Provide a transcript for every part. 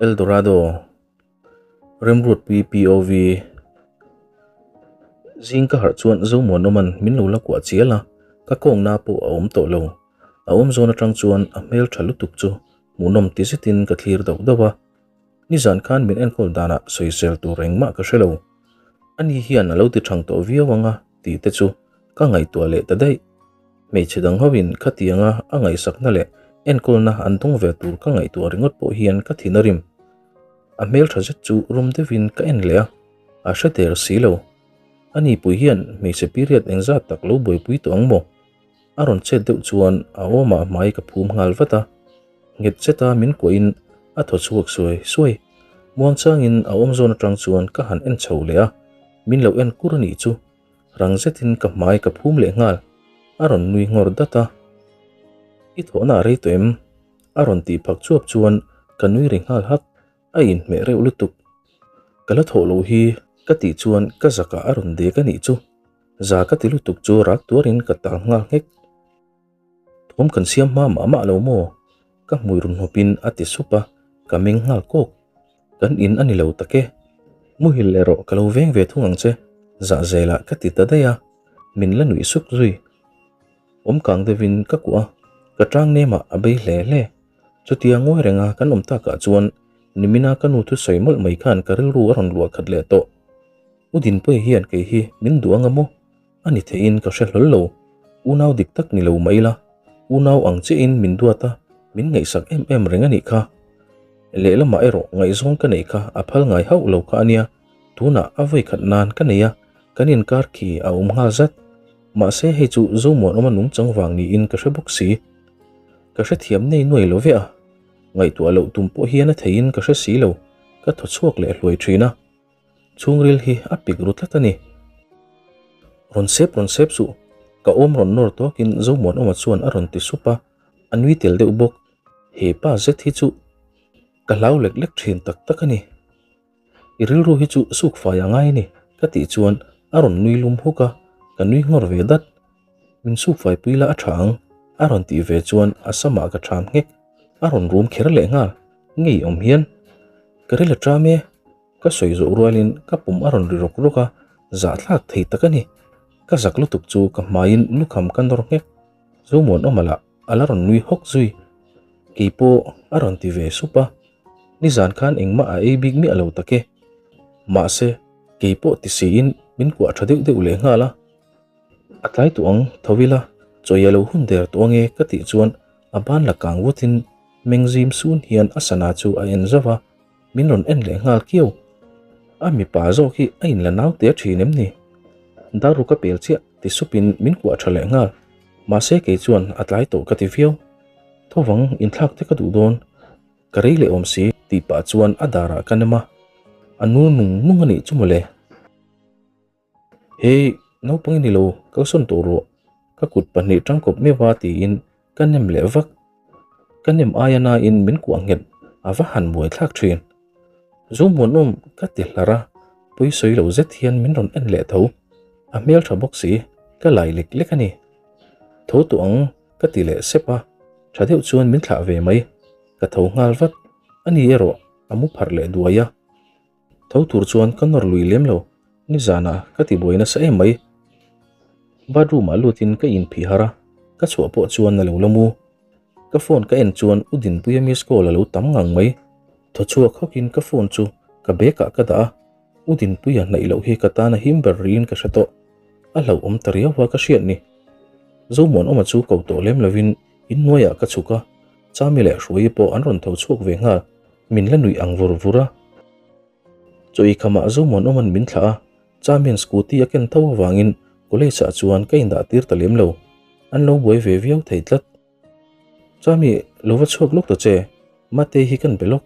Eldorado, Remruatpui POV, Zing ka harh chuan Zomuanawman min lo la kuah chial a, ka kawngna pawh a awm tawh lo. A awm zawn atang chuan a hmel tha lutuk chu hmuhnawm ti zetin ka thlir dauh dauh a. Nizan khan min enkawl danah sawisel tur engmah ka hre lo. Ani hian a lo ti thang tawh viau anga tih te chu ka ngaihtuah leh ta daih. Hmeichhe dang hoin khatianga a ngaihsakna leh enkawlna an dawng ve tur ka ngaihtuah ringawt pawh hian ka thin a rim. A hmeltha zet chu rum deuhin ka en leh a, a hre der si lo. Ani pui hian hmeichhe period engzat tak lo buaipui tawh ang maw? A rawn chet deuh chuan a awmah hmai ka phum nghal vat a, nghet zeta min kuahin a thaw chhuak suai suai. Muangchangin a awm zawn atang chuan ka han en chho leh a, min lo en kur a nih chu. Rang zetin ka hmai ka phum leh nghal, a rawn nui nghawr dat a. I thawhna a rei tawh em? A rawn tih phak chuap chuan ka nui ri nghal hak, a inhmeh reuh lutuk. Ka la thawh loh hi ka tih chuan ka zakah a rawn dek a nih chu. Za ka ti lutuk chu rak tuarin ka tal nghal nghek. Thawm kan siam hma mah mah lo maw? Ka hmui run hnawpin a ti sup a, ka meng nghal kawk. Kan in a ni lo tak e. Muhil erawh ka lo veng ve thung ang che, zahzelah ka ti ta daih a, min la nuih suk zui. Awm kang deuhin ka kuah a, ka tang nemah a bei hle hle. Chutia ngawi renga kan awm takah chuan nimina ka nu thusawi mawlh mai khan ka rilru a rawn luah khat leh tawh. U Dinpuia hian kei hi min duh anga maw? A ni theihin ka hre hlawl lo. Unau dik tak ni lo mah ila, unau ang chiahin min duat a, min ngaihsak em em reng a nih kha. Lehlamah erawh ngaihzawng ka neih kha a phal ngai hauh lo kha a nia, tunah a vawi khat nan ka nei a, kan inkar khi a awm nghal zat. Mahse hei chu Zomuanawma nungchang vang niin ka hre bawk si. Ka hrethiam nei nuai lo ve a, ngaihtuah loh tum pawh hian a theihin ka hre si lo, ka thaw chhuak leh hluai thin a. Chhungril hi a pik ru tlat a ni. Rawn sep rawn sep suh, ka awm rawn nawr tawkin Zomuanawma chuan a rawn ti sup a, a nui tel deuh bawk. He pa zet hi chu ka hlau lek lek thin tak tak a ni. I rilru hi chu suk fai a ngai a ni, ka tih chuan a rawn nui lum huk a, ka nui nghawr ve dat. Min suk fai pui la a tha ang, a rawn tih ve chuan a samah ka tham nghek, a rawn rum kher leh nghal, ngei awm hian. Ka ril a ṭam e. Ka sawi zawh rualin ka pum a rawn ri rawk rawk a, zahthlak thei tak a ni. Ka zak lutuk chu ka hmaiin lukham ka nawr nghek. Zomuanawma lah a la rawn nui hawk zui. Kei pawh a rawn ti ve sup a, nizan khan engmah a ei bik miah lo tak e. Mahse, kei pawh ti siin min kuah tha deuh deuh leh nghal a. A tlai tawh ang, tho ila, chawi a lo hun der tawh ange ka tih chuan a ban la kang vutin mengzim sun hian a sana chu a en zauh a. Min rawn en leh nghal kiau. A mipa zawk hi a inla nau te thin em ni? Daru ka pel chiah ti supin min kuah tha leh nghal. Mahse kei chuan a tlai tawh ka ti viau. Thovang inthlak te ka duh dawn. Ka rei leh awm si tih pah chuan a darah ka nem a. A nu nung nung a nih chu mawle. Hei, naupang i ni lo, kalsawn tawh rawh. Ka kut pahnih tangkawp meuh a tiin ka nem leh vak. Ka nem aia nain min kuah nghet, a va han buai thlak thin. Zomuanawm ka ti hlar a, pawisawi lo zet hian min rawn en leh tho. A hmel tha bawk si, ka lai lek lek a ni. Tho tawh ang ka ti leh sep a, tha deuh chuan min thlah ve mai. Ka tho nghal vat, ani erawh a mu pharh leh duai a. Tho tur chuan ka nawr lui lem lo, nizanah ka ti buai nasa em mai. Bathroom ah lutin ka inphih harh a, ka chhuah pawh chuan a lo la mu. Ka phone ka en chuan U Dinpuia miss call a lo tam ngang mai. Thaw chhuak hawkin ka phone chu ka bag ah ka dah a, U Dinpuia hnaih loh hi ka tan a him ber riin ka hre tawh. A hlauhawm ta riau a ka hriat ni. Zomuanawma chu ko tawh lem lovin inhnuaiah ka chhuk a, Chami leh Hruaii pawh an rawn tho chhuak ve nghal. Min la nuih ang vur vur a. Chawi khamah Zomuanawma'n min thlah a, Chamian scooty a ken tho avangin college ah chuan ka indah tir ta lem lo. An lo buai ve viau thei tlat. Chami, lo va chhuak lawk ta che, Matei hi kan be lawk.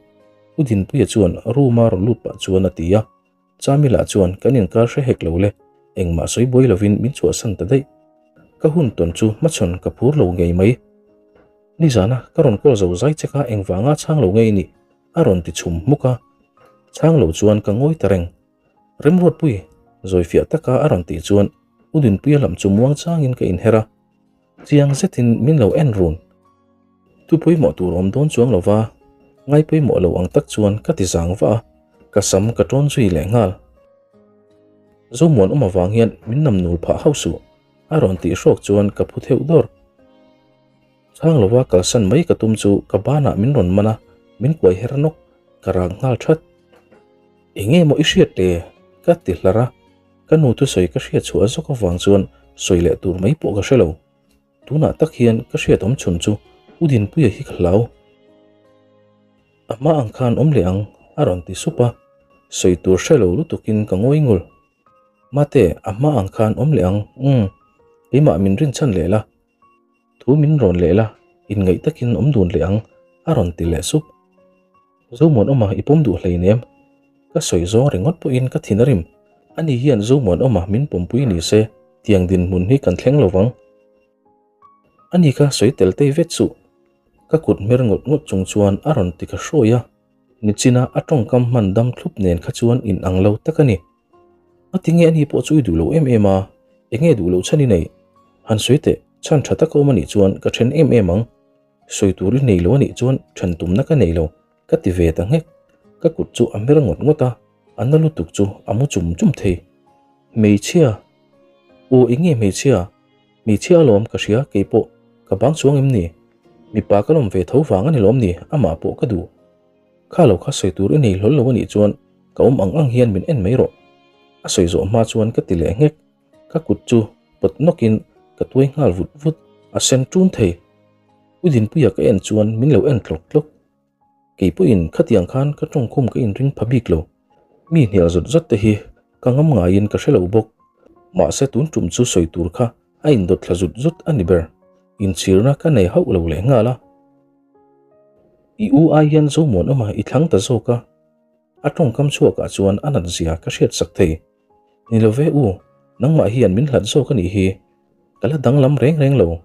U Dinpuia chuan room a rawn lut pah chuan a ti a. Chami lah chuan kan inkar hre hek lo le, engmah sawi buai lovin min chhuahsan ta daih. Ka hun tawn chu hmachhawn ka phur lo ngei mai. Nizana ka rawn call zo zai che kha engvanga chhang lo ngei ni? a rawn ti chhum hmuk a. Chhang lo chuan ka ngawi ta reng. Remruatpui, zawifiah taka a rawn tih chuan U Dinpuia lam chu muang changin ka inher a. Chiang zetin min lo en run. Thu pawimawh tur awm dawn chuang lova. Ngai pawimawh lo ang tak chuan ka ti zang vah a, ka sam ka tawn zui leh nghal. Zomuan awm avang hian min nam nul phah hauh suh, a rawn tih hrawk chuan ka phu theuh dawr. Chhang lova kalsan mai ka tum chu ka banah min rawn man a, min kuai her nawk, ka rak nghal that. Enge maw i hriat le? Ka ti hlar a, ka nu thusawi ka hriat chhuah zawk avang chuan sawi leh tur mai pawh ka hre lo. Tunah tak hian ka hriat awm chhun chu U Dinpuia hi ka hlau. A hma ang khan awm leh ang a rawn ti sup a, sawi tur hre lo lutukin ka ngawi ngul. Mate, a hma ang khan awm leh ang, umm, keimah min rinchhan leh la, thu min rawn leh la, inngaih takin awm dun leh ang a rawn ti leh sup. Zomuanawma i pawm duh hleinem. Ka sawi zawng ringawt pawhin ka thin a rim. Ani hian Zomuanawma min pawmpui ni se, tiang dinhmun hi kan thleng lo vang. Ani kha sawi tel tei vet suh. Ka kut hmer ngawt ngawt chung chuan a rawn ti ka hruai a. Nichina a tawngkam hman dam thlup nen kha chuan in ang lo tak a ni. A ti nge ani pawh chu i duh lo em em a, enge duh loh chhan i nei? Han sawi teh, chhan tha tak a awm anih chuan ka then em em ang. Sawi tur i nei lo anih chuan then tumna ka nei lo, ka ti ve ta nghek. Ka kut chu a hmer ngawt ngawt a, a na lutuk chu a mu chum chum thei. Hmeichhia! Aw enge hmeichhia? Hmeichhia alawm ka hria keipawh ka bang chuang em ni? Mipa ka lawm ve tho vang a ni lawm ni amah pawh ka duh. Kha lo kha sawi tur i nei hlawl lo anih chuan ka awm ang ang hian min en mai rawh. A sawi zawh hma chuan ka ti leh nghek. Ka kut chu pawt nawkin ka tuai nghal vut vut, a sen ṭun thei. U Dinpuia ka en chuan min lo en tlawk tlawk. Kei pawhin khatiang khan ka tawngkhum ka inring pha bik lo. Mi hnial zawt zawt te hi ka ngam ngaiin ka hre lo bawk. Mahse tun tum chu sawi tur kha a indawt thla zut zut a ni ber. Inchhirna ka nei hauh lo leh nghal a. I u ai hian Zomuanawma i thlang ta zawk a. A tawngkam chhuakah chuan a nat zia ka hriat sak thei. Ni lo ve u, nangmah hian min hlat zawk a nih hi. Ka la danglam reng reng lo.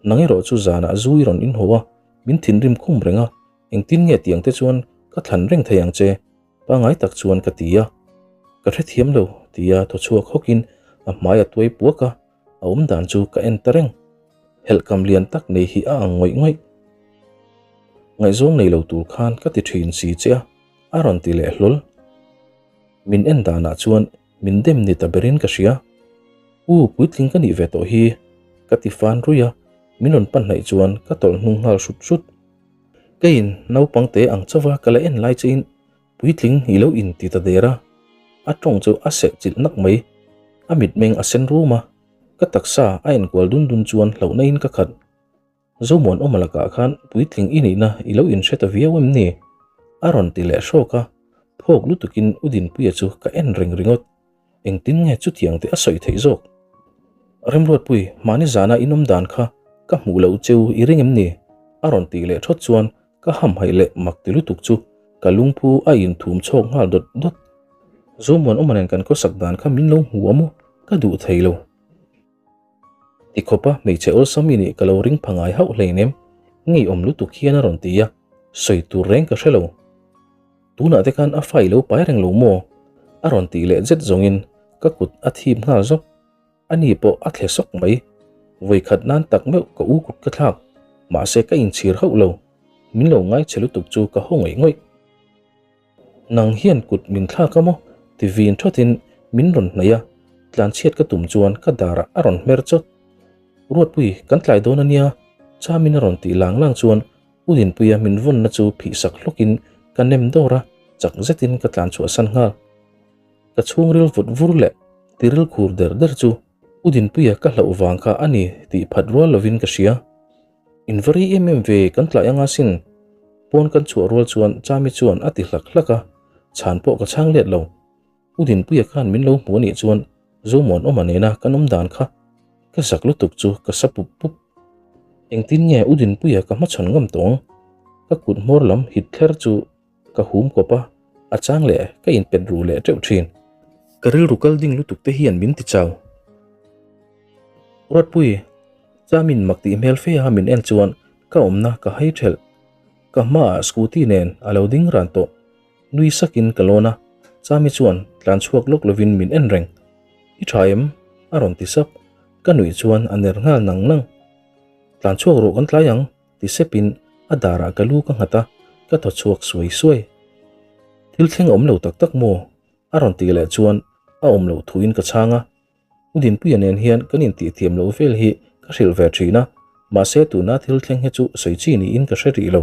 Nang erawh chu zanah zu i rawn inhaw a, min thinrim khum reng a, engtin nge tiang te chuan ka thlan reng thei ang che? Pangai tak chuan ka ti a. Ka hrethiam lo, tia thaw chhuak hawkin a hmai a tuai puak a, a awm dan chu ka en ta reng. Helhkam lian tak nei hi a ang ngawih ngawih. Ngaihzawng nei lo tur khan ka ti thin si che a, a rawn ti leh hlawl. Min en danah chuan min dem ni ta berin ka hria. U, puitling ka nih ve tawh hi, ka ti fan ruih a, min rawn pan hnaih chuan ka tawlh hnung nghal hrut hrut. Keiin naupang te ang chauva ka la en lai chein puitling i lo in ti ta der a, a tawng chu a seh chilh nak mai. A mitmeng a sen rum a, ka taksa a enkual dun dun chuan hlauhna in ka khat. Zomuan awm lakah khan puitling i nihna i lo inhre ta viau em ni? A rawn ti leh hrawk a, phawk lutukin U Dinpuia chu ka en reng ringawt. Engtin nge chutiang te a sawi theih zawk? Remruatpui, mahni zana in awm dan kha ka hmuh loh cheu i ring em ni? A rawn tih leh thawt chuan ka hamhaih leh mak ti lutuk chu ka lungphu a inthum chhawk nghal dawt dawt. Zomuan awma nen kan khawsak dan kha min lo hmu a maw? Ka duh thei lo. Ti khawpa hmeichhe awlsam i nih ka lo ring pha ngai hauh hleinem, ngeiawm lutuk hian a rawn ti a, sawi tur reng ka hre lo. Tunah te khan a fa i lo pai reng lo maw? A rawn tih leh zet zawngin ka kut a thip nghal zawk. Ani pawh a thle sawk mai. Vawikhat nan tak meuh ka u kut ka thlak, mahse ka inchhir hauh lo. Min lo ngaichhe lutuk chu ka haw ngawih ngawih. Nang hian kut min thlak a maw? ti vin thatin min rawn hnaih a, tlanchhiat ka tum chuan ka darah a rawn hmer chawt. Ruatpui, kan tlai dawn a nia, Chamin a rawn tih lang lang chuan U Dinpuia min vawnna chu phih sak hlawkin ka nem dawr a, chak zetin ka tlan chhuahsan nghal. Ka chhungril vut vur leh tiril khur der der chu U Dinpuia ka hlauh vang kha a ni tih phat rual lovin ka hria. In va rei em em ve kan tlai anga sin. Pawn kan chhuah rual chuan Chami chuan a ti hlak hlak a, chhan pawh ka chhang let lo. U Dinpuia khan min lo hmu anih chuan Zomuan awma nena kan awm dan kha ka zak lutuk chu ka sa pup pup. Engtin nge U Dinpuia ka hmachhawn ngam tawh ang? Ka kut hmawr lam hit thler chu ka hum kawp a, a chang leh ka inpet ru leh teuh thin. Ka rilru kal ding lutuk te hian min ti chau. Ruatpui, Chamin mak tih hmel fe a min en chuan ka awmna ka hai thelh. Ka hmaah scooty nen a lo ding ran tawh. Nui sakin ka lawn a, Chami chuan tlan chhuak lawk lovin min en reng. I tha em? a rawn ti sap. Ka nuih chuan a ner nghal nang nang. Tlan chhuak rawh kan tlai ang. Ti sepin a darah ka lu ka nghat a, ka thaw chhuak suai suai. Thil thleng a awm lo tak tak maw? A rawn tih leh chuan a awm loh thuin ka chhang a. U Dinpuia nen hian kan intihthiam loh vel hi ka hrilh ve thin a, mahse tuna thil thleng hi chu sawi chi niin ka hre rih lo.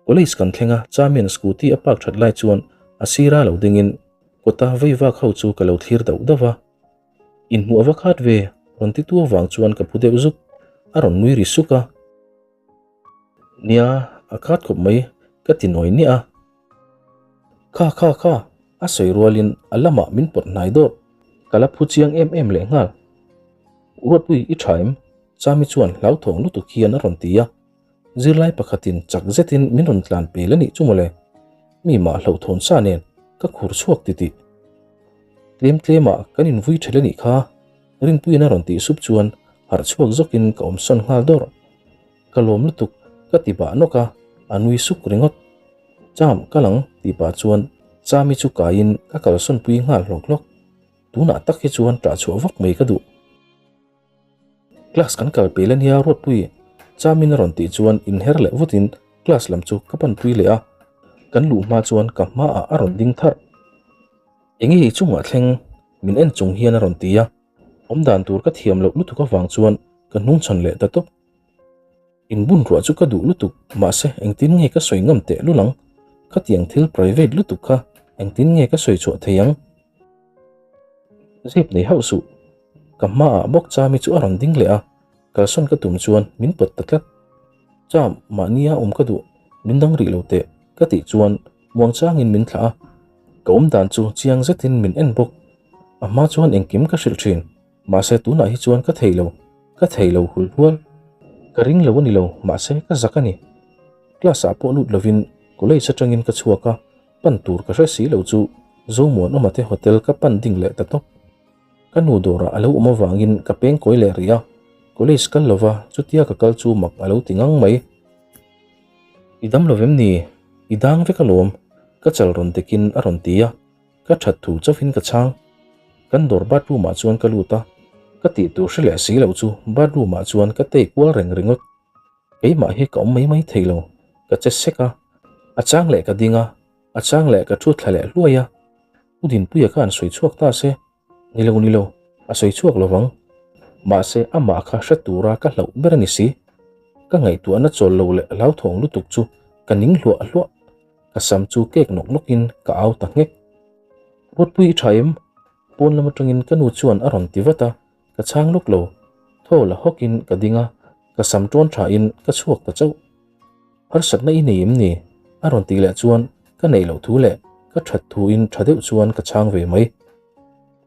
College kan thleng a, Chamian scooty a park that lai chuan a sira lo dingin kawta vei vak ho chu ka lo thlir dauh dauh va. Inhmuh a va khat ve, rawn ti tu avang chuan ka phu deuh zuk, a rawn nui ri suk a. Nia, a khat khawp mai, ka ti nawi niah a. Kha kha kha, a sawi rualin a lamah min pawt hnai dawt. Ka la phu chiang em em leh nghal. Ruatpui i tha em? Chami chuan hlauthawng lutuk hian a rawn ti a. Zirlai pakhatin chak zetin min rawn tlan pel a nih chu mawle. Mi mah hlauhthawn sa nen ka khur chhuak titih. Tlem tlemah kan invui ṭhelh a nih kha. Rinpuiin a rawn tih sup chuan harh chhuak zawkin ka awm sawn nghal dawrh. Ka lawm lutuk ka ti bah nawk a, a nui suk ringawt. Cham ka lang tih pah chuan Chami chu kaiin ka kalsawn pui nghal hlawk hlawk. Tunah tak hi chuan ṭah chhuah vak mai ka duh. Class kan kal pel ania Ruatpui, Chamin a rawn tih chuan inher leh vutin class lam chu ka pan pui leh a, kan luh hma chuan ka hmaah a rawn ding tharh. Enge i chungah thleng? Min en chung hian a rawn ti a, awm dan tur ka thiam loh lutuk avang chuan ka hnung chhan leh ta tawp. Inbun ruah chu ka duh lutuk, mahse engtin nge ka sawi ngam teh lul ang? Khatiang thil private lutuk kha engtin nge ka sawi chhuah thei ang? Zep nei hauh suh. Ka hmaah bawk Chami chu a rawn ding leh a, kalsawn ka tum chuan min pawt ta tlat. Cham, mahnia awm ka duh, min dang rih lo teh, ka tih chuan muangchangin min thlah a. Ka awm dan chu chiang zetin min en bawk. A hma chuan engkim ka hrilh thin, mahse tunah hi chuan ka thei lo, ka thei lo hul hual. Ka ring lo a ni lo, mahse ka zak a ni. Class ah pawh lut lovin college atangin ka chhuak a, pan tur ka hre si lo chu Zomuanawma te hotel ka pan ding leh ta tawp. Ka nu dawrah a lo awm avangin ka peng kawi leh rih a, college kal lova chutia ka kal chu mak a lo ti ngang mai. I dam lo vem ni? I dang vek alawm, ka chal rawn dekin a rawn ti a, ka that thu chauhin ka chhang. Kan dawr bathroom ah chuan ka lut a, ka tih tur hre leh si loh chu bathroom ah chuan ka tei kual reng ringawt. Keimah hi ka awm mai mai thei lo, ka che sek a, a chang leh ka ding a, a chang leh ka thu thla leh hluai a. U Dinpuia khan sawi chhuak ta se, Ni lo, ni lo, a sawi chhuak lo vang. Mahse, amah kha hre tura ka hlauh ber a ni si. Ka ngaihtuahna chawl lo leh hlauthawng lutuk chu ka ning hluah hluah. Ka sam chu kek nawk nawkin ka au ta nghek. Ruatpui i tha em? Pawn lam atangin ka nu chuan a rawn ti vat a, ka chhang lawk lo. Thaw la hawkin ka ding a, ka sam tawn thain ka chhuak ta chauh. Harsatna i nei em ni? A rawn tih leh chuan ka neih loh thu leh ka that thuin tha deuh chuan ka chhang ve mai.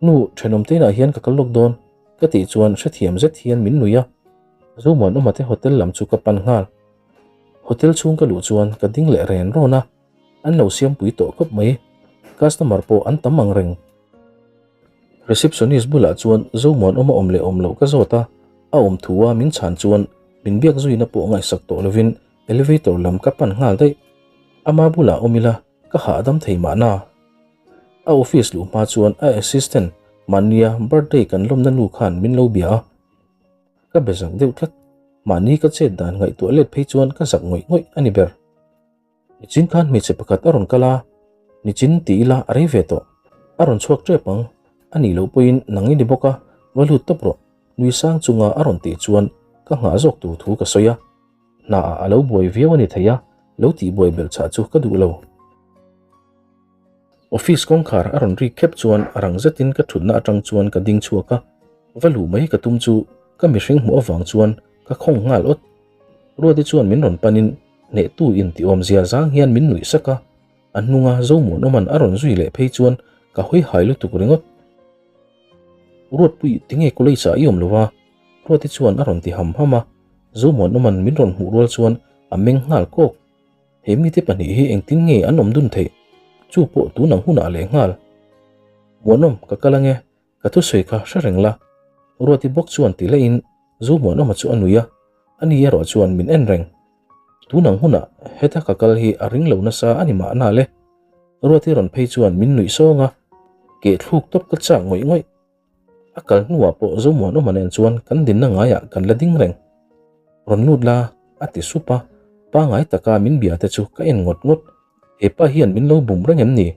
Nu, thenawm te inah hian ka kal lawk dawn, ka tih chuan hrethiam zet hian min nui a. Zomuanawma te hotel lam chu ka pan nghal. Hotel chhung ka luh chuan ka ding leh ren rawn a, an lo siampui tawh khawp mai. Customer pawh an tam ang reng. Receptionist bulah chuan Zomuanawma awm leh awm loh ka zawt a, a awm thu a min chhan chuan min biak zuina pawh ngaihsak tawh lovin elevator lam ka pan nghal daih. Ama bulah awm ila ka hahdam thei mahna. A office luh hma chuan a assistant mahnia birthday kan lawmna nu khan min lo bia a, ka be zak deuh tlat. Mahni ka chet dan ngaihtuah let phei chuan ka zak ngawih ngawih a ni ber. Nichin khan hmeichhe pakhat a rawn kal a, nichin ti ila a rei ve tawh. A rawn chhuak tep ang, a nih loh pawhin nang i ni bawk a, va lut tawp rawh, nui sang chunga a rawn tih chuan ka nghah zawk tur thu ka sawi a. Hnaah a lo buai viau a ni thei a, lo tihbuai belh chah chu ka duh lo. Office kawngkhar a rawn rik khep chuan a rang zetin ka thutna atang chuan ka ding chhuak a, va luh mai ka tum chu ka mihring hmuh avang chuan ka khawng nghal awt. Ruati chuan min rawn panin hnehtu in ti awmzia zang hian min nuih sak a, a hnunga Zomuanawman a rawn zui leh phei chuan ka hawi hai lutuk ringawt. Ruatpui tinge college ah i awm lo a? Ruati chuan a rawn ti ham ham a, Zomuanawman min rawn hmuh rual chuan a meng nghal kawk. He mite pahnih hi engtin nge an awm dun theih? Chu pawh tun ang hunah leh nghal. Muanawm ka kal ange, Ka thusawi kha hre reng la. Ruati bawk chuan ti leh in Zomuanawma chu a nui a, ani erawh chuan min en reng. Tun ang hunah heta ka kal hi a ring lo nasa a ni mahna le. Ruati rawn phei chuan min nuih sawng a, keh thluk tawp ka chak ngawih ngawih. A kal hnuah pawh Zomuanawma nen chuan kan dinna ngaiah kan la ding reng. Rawn lut la, a ti sup a. Pangai taka min bia te chu ka en ngawt ngawt. He pa hian min lo bum reng em ni?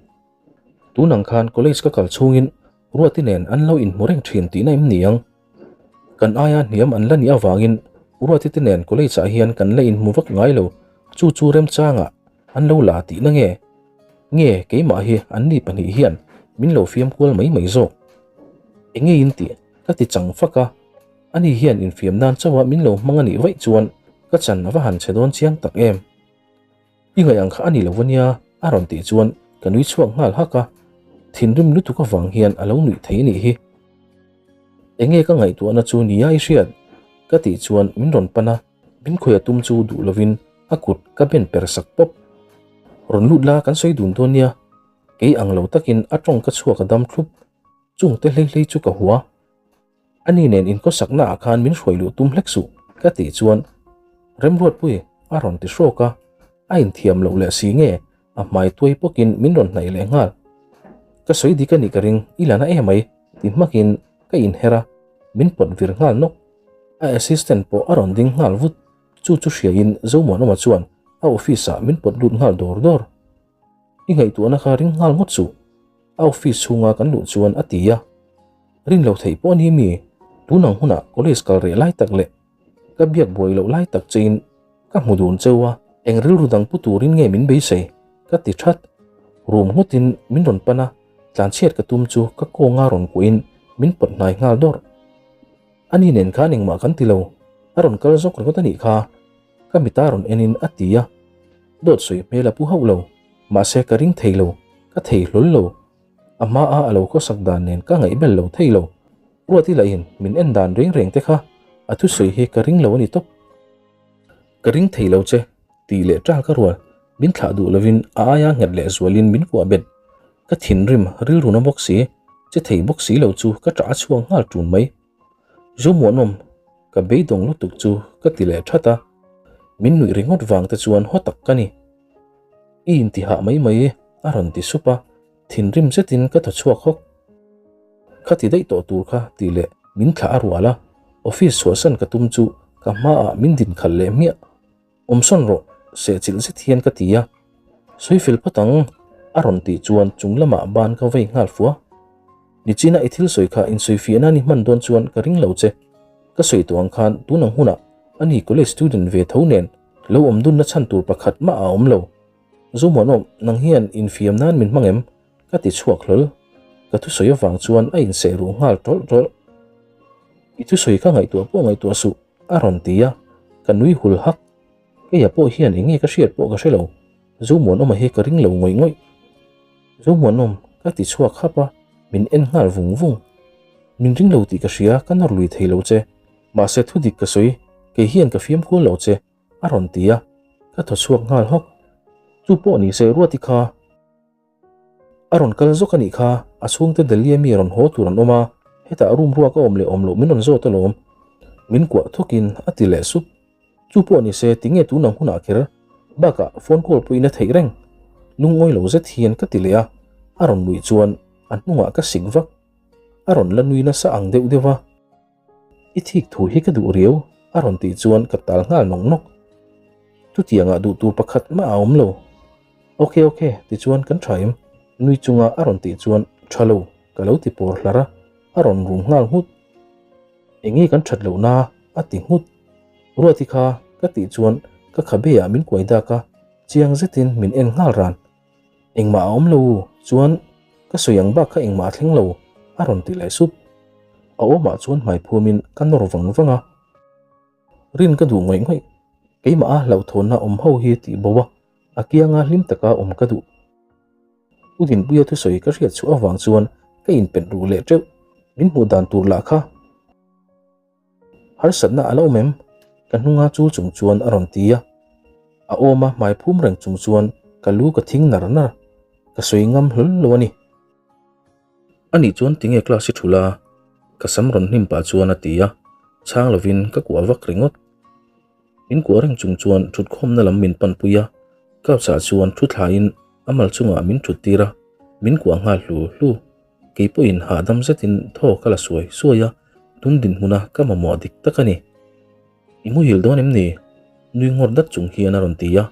Tun ang khan college ka kal chhungin Ruati nen an lo inhmu reng thin tihna em ni ang? Kan aia hniam an la nih avangin Ruati te nen college ah hian kan la inhmu vak ngai lo, chu chu remchangah an lo la tihna nge? Nge keimah hi anni pahnih hian min lo fiam kual mai mai zawk? Enge in tih? Ka ti chang fak a, ani hian infiam nan chauha min lo hmang a nih vaih chuan ka chan a va han chhe dawn chiang tak em. I ngaih ang kha a ni lo ania a rawn tih chuan ka nui chhuak nghal hak a, thinrim lutuk avang hian a lo nuih thei a nih hi. Enge ka ngaihtuahna chu nia i hriat? Ka tih chuan min rawn pan a, min khawi a tum chu duh lovin a kut ka ben per sak pawp. Rawn lut la kan sawi dun dawn nia, kei ang lo takin a tawng ka chhuak a dam thlup, chung te hlei hlei chu ka hua. Ani nen inkawsakna ah khan min hruai luh tum hlek suh ka tih chuan Remruatpui a rawn ti hrawk a, a inthiam loh leh si nge a hmai tuai pawkin min rawn hnaih leh nghal. Ka sawi dik a nih ka ring, i la na emai ti hmakin ka inher a, min pawt vir nghal nawk. A assistant pawh a rawn ding nghal vut, chu chu hriain Zomuanawma chuan a office ah min pawt lut nghal dawr dawr. I ngaihtuahna kha ring nghal ngawt suh, a office chhunga kan luh chuan a ti a. Rin lo theih pawh ni mi, tun ang hunah college kal reh lai tak leh ka biak buai loh lai tak chein ka hmu dun cheu a, eng rilru dang pu turin nge min beisei? ka ti that. Rum ngawtin min rawn pan a, tlanchhiat ka tum chu ka kawnga rawn kuahin min pawt hnai nghal dawrh. Ani nen khan engmah kan ti lo, a rawn kal zawk ringawt a nih kha, ka mita rawn enin a ti a, dawt sawi hmel a pu hauh lo, mahse ka ring thei lo, ka thei hlawl lo. A hma a a lo khawsak dan nen ka ngaih bel lo thei lo. Ruati lahin min en dan reng reng te kha a thusawi hi ka ring lo a ni tawp. Ka ring thei lo che tih leh ṭal ka rual min thlah duh lovin a aia nghet leh zualin min kuah bet. Ka thinrim rilruna bawk si, che thei bawk si lo chu ka ṭah a chhuak nghal ṭun mai. Zomuanawm, ka beidawng lutuk chu ka ti leh ṭhat a, min nuih ringawt vang te chuan haw tak ka ni. I intihah mai mai a rawn ti sup a, thinrim zetin ka thaw chhuak hawk. Kha ti daih tawh tur kha tih leh min thlah a rual a, office chhuahsan ka tum chu ka hmaah min din khalh leh hmiah. Awmsawn rawh, sehchilh zet hian ka ti a. Sawi fel phawt ang, a rawn tih chuan chung lamah ban ka vei nghal fua. Nichina i thil sawi kha insawifiah nan i hman dawn chuan ka ring lo che. Ka sawi tawh ang khan tun ang hunah ani college student ve tho nen lo awm dunna chhan tur pakhat mah a awm lo. Zomuanawm, nang hian infiam nan min hmang em? Ka ti chhuak hlawl. Ka thusawi avang chuan a inseh ruh nghal tawlh tawlh. I thusawi kha ngaihtuah pawh ngaihtuah suh, a rawn ti a, ka nui hul hak. Keia pawh hian eng nge ka hriat pawh ka hre lo. Zomuanawma hi ka ring lo ngawih ngawih. Zomuanawm, ka ti chhuak hap a, min en nghal vung vung. Min ring lo tih ka hria, ka nawr lui thei lo che. Mahse thudik ka sawi, kei hian ka fiam kual lo che. A rawn ti a, ka thaw chhuak nghal hawk. Chu pawh ni se Ruati kha a rawn kal zawk a nih kha, a chhungte Delhi ami rawn haw tur an awm a, hetah room ruak a awm leh awm loh min rawn zawt alawm. Min kuah thawkin a ti leh sup. Chu pawh ni se tinge tun ang hunah kher bakah phone call pawhin a theih reng. Lungawi lo zet hian ka ti leh a, a rawn nuih chuan a hnungah ka sik vak. A rawn la nui nasa ang deuh deuh a. I thik thu hi ka duh riau, a rawn tih chuan ka tal nghal nawk nawk. Chutiangah duh tur pakhat mah a awm lo. Ok ok, tichuan kan tha em? Nui chunga a rawn tih chuan tha lo, ka lo ti pawr hlar a, a rawn rum nghal nghut. Enge kan that loh na? a ti nghut. Ruati kha ka tih chuan ka khabe ah min kuai dak a, chiang zetin min en nghal ran. Engmah a awm lo u, chuan ka sawi ang bak kha engmah a thleng lo, a rawn ti leh sup. A awmah chuan hmai phumin ka nawr vang vang a. Rin ka duh ngawih ngawih, keimah a hlauhthawnna awm ho hi tih bo a, a kianga hlim taka awm ka duh. U Dinpuia thusawi ka hriat chhuah avang chuan ka inpet ruh leh teuh, min hmuh dan tur lah kha. Harsatna a lo awm em? Ka hnunga chul chung chuan a rawn ti a. A awma hmai phum reng chung chuan ka lu ka thing nar nar. Ka sawi ngam hlawl lo a ni. Anih chuan tinge class i thul a? Ka sam rawn hnim pah chuan a ti a. Chhang lovin ka kuah vak ringawt. Min kuah reng chung chuan thutkhawmna lam min panpui a. Couch ah chuan thu thlain a mal chungah min thut tir a, min kuah nghal hlu hlu. Kei pawhin hahdam zetin thaw ka la suai suai a, tun dinhmuna ka mamawh dik tak a ni. I muhil dawn em ni? Nui ngawr dat chung hian a rawn ti a.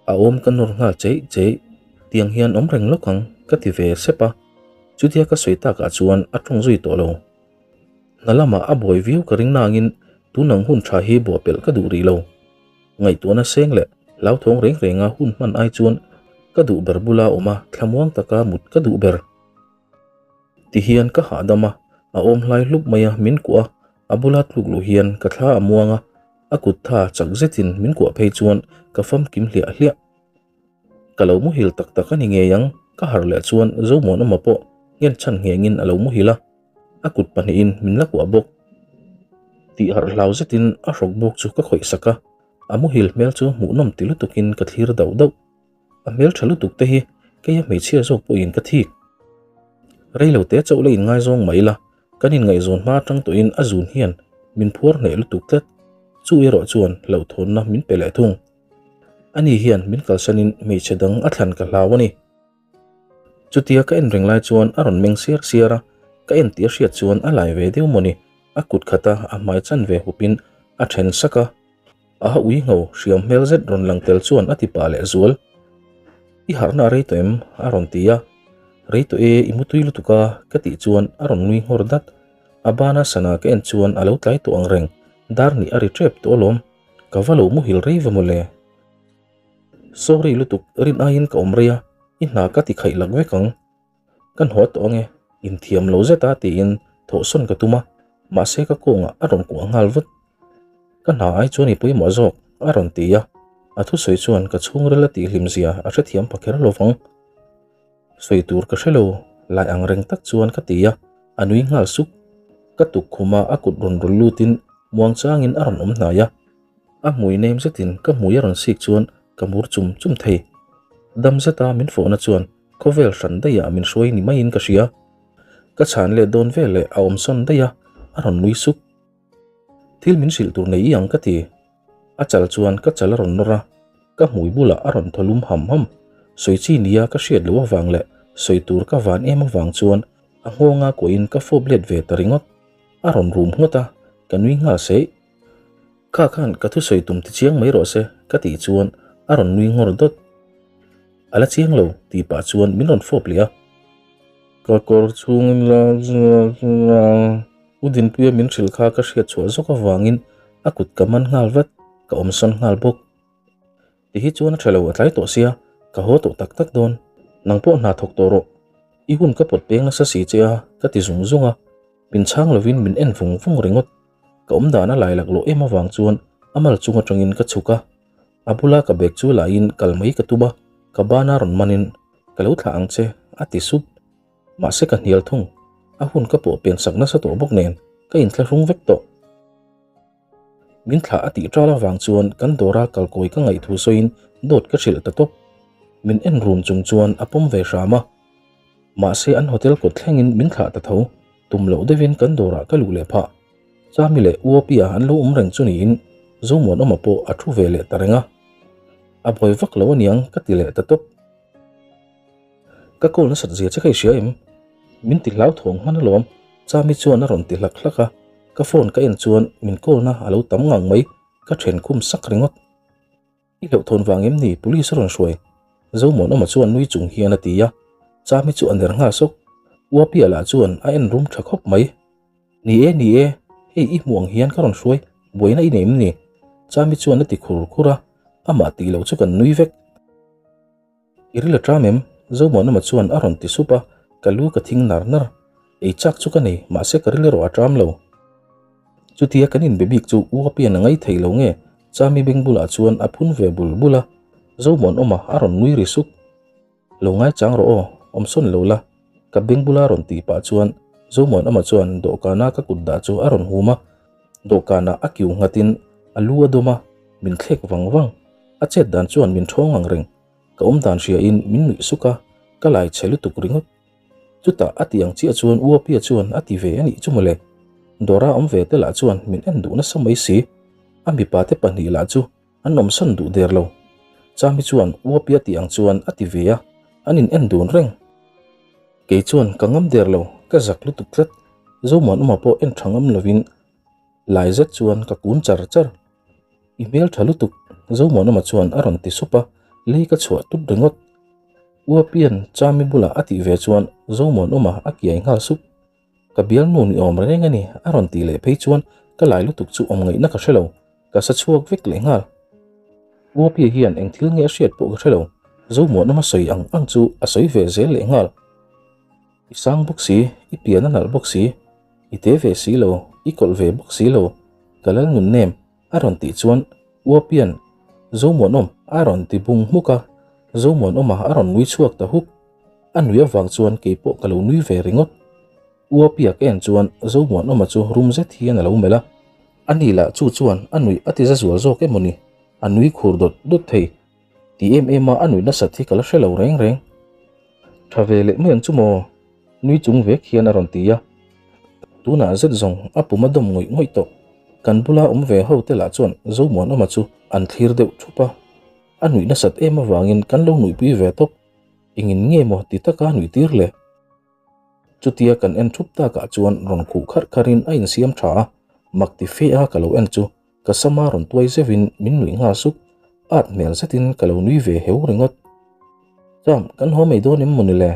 A awm ka nawr nghal cheih cheih, tiang hian awm reng lawk ang ka ti ve sep a. Chutia ka sawi takah chuan a tawng zui tawh lo. Hna lamah a buai viau ka ring nangin tun ang hun tha hi buahpelh ka duh rih lo. Ngaihtuahna seng leh hlauthawng reng renga hun hman ai chuan ka duh ber bula awm a thlamuang taka mut ka duh ber. Tihian ka hahdam a, a awm hlai hlup mai a min kuah a, a bula tluk luh hian ka thla a muang a, a kut tha chak zetin min kuah phei chuan ka famkim hliah hliah. Ka lo muhil tak tak a ni ngei ang, ka harh leh chuan Zomuanawma pawh nghen chhan nghengin a lo muhil a, a kut pahnihin min la kuah bawk. Tih harh hlau zetin a hrawk bawk chu ka khawih sak a, a muhil hmel chu hmuhnawm ti lutukin ka thlir dauh dauh. A hmel tha lutuk te hi keia hmeichhia zawk pawhin ka thik. Reilo te chauh la inngaizawng mai la, kan inngaihzawn hma atang tawhin a zun hian min phuar hneh lutuk tlat. Chu erawh chuan hlauhthawnna min pe leh thung. Ani hian min kalsanin hmeichhe dang a thlan ka hlau a ni. Chutia ka en reng lai chuan a rawn meng siar siar a, ka en tih a hriat chuan a lai ve deuh mawni, a kut khata a hmai chan ve hupin a then sak a. A ha ui ngho hriam hmel zet rawn lang tel chuan a ti pah leh zual. I harhna a rei tawh em? a rawn ti a. Rei tawh e, i mutui lutuk a, ka tih chuan a rawn nui nghawr dat. A bana sana ka en chuan a lo tlai tawh ang reng, dar nih a ri tep tawh alawm. Ka va lo muhil rei va mawle. Sorry lutuk, rin aiin ka awm rei a, i hna ka ti khaih lak vek ang. Kan haw tawh ange, inthiam lo zet a tiin thawhsawn ka tum a, mahse ka kawngah a rawn kuah nghal vat. Ka hna ai chuan i pawimawh zawk, a rawn ti a, a thusawi chuan ka chhungril a tihhlim zia a hrethiam pha kher lovang. Sawi tur ka hre lo, lai ang reng tak chuan ka ti a, a nui nghal suk. Ka tukkhuma a kut rawn rawl lutin muangchangin a rawn awm hnai a. A hmui nem zetin ka hmui a rawn sik chuan ka mur chum chum thei. Dam zeta min fawhna chuan khawvel hran daihah min hruai ni maiin ka hria. Ka chhan leh dawn veleh a awm sawn daih a, a rawn nui suk. Thil min hrilh tur nei i ang ka ti. A chal chuan ka chal a rawn nawr a, ka hmui bulah a rawn thaw lum ham ham. Sawi chi nia ka hriat loh avang leh sawi tur ka van em avang chuan a nghawnga kuahin ka fawp let ve ta ringawt. A rawn rum nghawt a, ka nui nghal seih. Kha khan ka thusawi tum ti chiang mai rawh se ka tih chuan a rawn nui nghawr dawt. A la chiang lo tih pah chuan min rawn fawp leh a. Ka kawr chhungin la la U Dinpuia min hrilh kha ka hriat chhuah zawk avangin a kut ka man nghal vat, ka awmsawn nghal bawk. Ti hi chuan a tha lo a tlai tawh sia, ka haw tawh tak tak dawn. Nang pawh hna thawk tawh rawh. I hun ka pawt peng nasa si che a ka ti zung zung a. Min chhang lovin min en vung vung ringawt. Ka awm dan a lai laklawh em avang chuan a mal chung atangin ka chhuk a. A bula ka bag chu lahin kal mai ka tum a, ka bana rawn manin ka lo thlah ang che a ti sup. Mahse ka hnial thung. A hun ka pawh pen sak nasa tawh bawk nen ka inthlahrung vek tawh. Min thlah a tih ṭal avang chuan kan dawra kalkawi ka ngaih thu sawiin dawt ka hrilh ta tawp. Min en rum chung chuan a pawm ve hram a. Mahse an hotel kawt thlengin min thlah ta tho. Tum loh deuhin kan dawrah ka luh leh phah. Chami leh Uapia an lo awm reng chu niin Zomuanawma pawh a thu ve leh ta reng a. A buai vak lo aniang ka ti leh ta tawp. Ka call nasat zia che ka i hria em? Min ti hlau thawng hman alawm, Chami chuan a rawn ti hlak hlak a, ka phone ka en chuan min call na a lo tam ngang mai, ka then khum sak ringawt. I hlauhthawn vang em ni police a rawn hruai? Zomuanawma chuan nui chung hian a ti a, Chami chu a ner nghal sawk, Uapia lah chuan a en rum tha khawp mai. Ni e, ni e, hei i hmuh ang hian ka rawn hruai, buaina i nei em ni? Chami chuan a ti khur khur a, amah tih loh chu kan nui vek. I ril a ṭam em? Zomuanawma chuan a rawn ti sup a, ka lu ka thing nar nar. Ei chak chu ka nei, mahse ka ril erawh a ṭam lo. Chutia kan inbe bik chu u a pian a ngai thei lo nge? Chami beng bulah chuan a phun ve bul bul a, Zomuanawma a rawn nui ri suk. Lo ngaichang rawh aw, awmsawn lo la. Ka beng bula rawn tih pah chuan Zomuanawma chuan dawhkana ka kut dah chu a rawn hum a, dawhkanah a kiu nghatin a lu a dawm a, min thlek vang vang. A chet dan chuan min ṭhawng ang reng. Ka awm dan hriain min nuih suk a, ka lai chhe lutuk ringawt. Chutah a ti ang chiah chuan Uapia chuan a ti ve a nih chu mawle. Dawra awm ve te lah chuan min en duh nasa mai si. A mipa te pahnih lah chu an awmsan duh der lo. Chami chuan Uapia tih ang chuan a ti ve a, an in en dun reng. Kei chuan ka ngam der lo, ka zak lutuk tlat. Zomuanawma pawh en tha ngam lovin lai zet chuan ka kun char char. I hmel tha lutuk, Zomuanawma chuan a rawn ti sup a, lei ka chhuah tup ringawt. Uapian Chami bulah a tih ve chuan Zomuanawma a kiai nghal sup. Ka bialnu ni awm reng a ni a rawn tih leh phei chuan ka lai lutuk chu awm ngaihna ka hre lo, ka sa chhuak vek leh nghal. Uapia hian eng thil nge a hriat pawh ka hre lo, Zomuanawma sawi ang ang chu a sawi ve zel leh nghal. I sang bawk si, i pian a nalh bawk si, i te ve si lo, i kawlh ve bawk si lo, ka lal nun nem a rawn tih chuan Uapian Zomuanawm a rawn ti bung hmuk a, Zomuanawma a rawn nui chhuak ta huk. A nui avang chuan kei pawh ka lo nui ve ringawt. Uapia ka en chuan Zomuanawma chu rum zet hian a lo melh a, ani lah chu chuan a nuih a ti za zual zawk emaw ni, a nui khur dawt dawt thei. Ti em em a a nuih nasat hi ka la hre lo reng reng. Tha ve leh mai ang chu maw? Nui chung vek hian a rawn ti a. Tunah zet zawng a pum a dawm ngawih ngawih tawh. Kan bula awm ve ho te lah chuan Zomuanawma chu an thlir deuh thup a. A nuih nasat em avangin kan lo nuihpui ve tawp. Engin nge maw ti taka nuih tir le? Chutia kan en thup takah chuan rawn khuh kharh kharhin a insiam tha a, mak ti fe a ka lo en chu ka sama rawn tuai zeuhin min nuih nghal suk, at hmel zetin ka lo nui ve heu ringawt. Cham, kan haw mai dawn em maw ni le?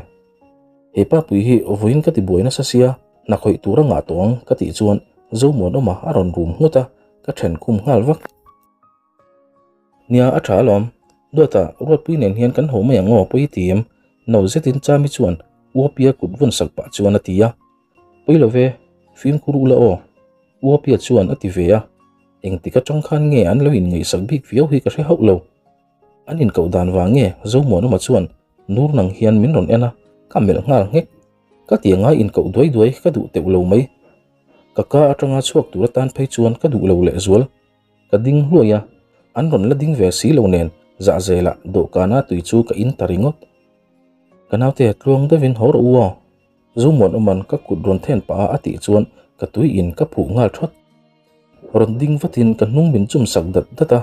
He pa pui hi vawiin ka ti buai nasa sia, hna khawih tur a ngah tawh ang ka tih chuan Zomuanawma a rawn rum nghut a, ka then khum nghal vak. Nia, a tha alawm. Duata, Ruatpui nen hian kan haw mai ang aw, pawi ti em? No zetin Chami chuan Uapia kut vawn sak pah chuan a ti a. Pawi lo ve, fimkhur ula aw, Uapia chuan a ti ve a. Engtik atang khan nge an lo inngaihsak bik viau hi ka hre hauh lo. An inkoh dan vang nge Zomuanawma chuan nur nang hian min rawn en a, ka melh nghal nghek. Ka ti anga inkoh duai duai ka duh teuh lo mai. Ka ka atanga chhuak tur atan phei chuan ka duh lo lehzual. Ka ding hluai a, an rawn la ding ve si lo nen zahzelah dawhkana tui chu ka in ta ringawt. Ka naute tluang deuhin haw rawh u aw, Zomuanawman ka kut rawn then pah a a tih chuan ka tui in ka phuh nghal thawt. Rawn ding vatin ka hnung min chum sak dat dat a,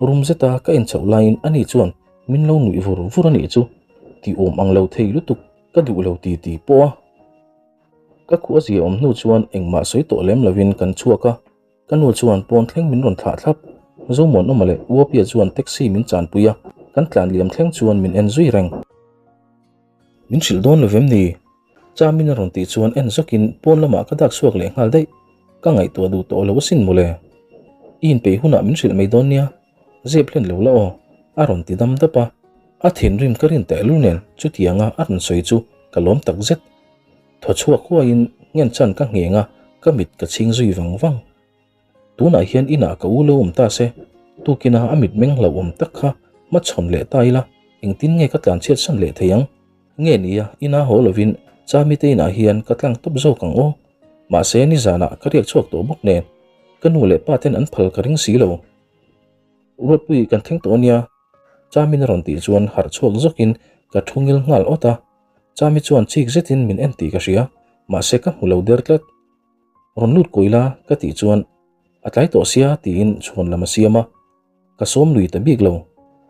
rum zeta ka inchhoh laiin ani chuan min lo nuih vur vur a nih chu, tih awm ang lo thei lutuk ka duh lo ti ti pawh a. Ka khuh a zia awm hnu chuan engmah sawi tawh lem lovin kan chhuak a. Ka nu chuan pawn thleng min rawn thlah thlap. Zomuanawma leh Uapia chuan taxi min chanpui a, kan tlan liam thleng chuan min en zui reng. Min hrilh dawn lo vem ni? Chamin a rawn tih chuan en zawkin pawn lamah ka dak chhuak leh nghal daih. Ka ngaihtuah duh tawh lo asin mawle. I inpeih hunah min hrilh mai dawn nia, zep hlen lo la aw, a rawn ti dam dap a. A thinrim ka rin tehlul nen chutianga a rawn sawi chu ka lawm takzet. Thaw chhuak huaiin ngen chan ka ngheng a, ka mit ka chhing zui vang vang. Tunah hian inah ka u lo awm ta se, tukina a mit meng hlauhawm tak kha hmachhawn leh ta ila, engtin nge ka tlanchhiat san leh thei ang? Nge nia, ina haw lovin Chami te inah hian ka tlang tawp zawk ang aw. Mahse nizanah ka riak chhuak tawh bawk nen, ka nu leh pa ten an phal ka ring si lo. Ruatpui kan thleng tawh ania, Chamin a rawn tih chuan harh chhuak zawkin ka thu ngil nghal awt a. Chami chuan chik zetin min en tih ka hria, mahse ka hmu lo der tlat. Rawn lut kawi la ka tih chuan a tlai tawh sia tiin chhuan lam a siam a, ka sawm lui ta bik lo.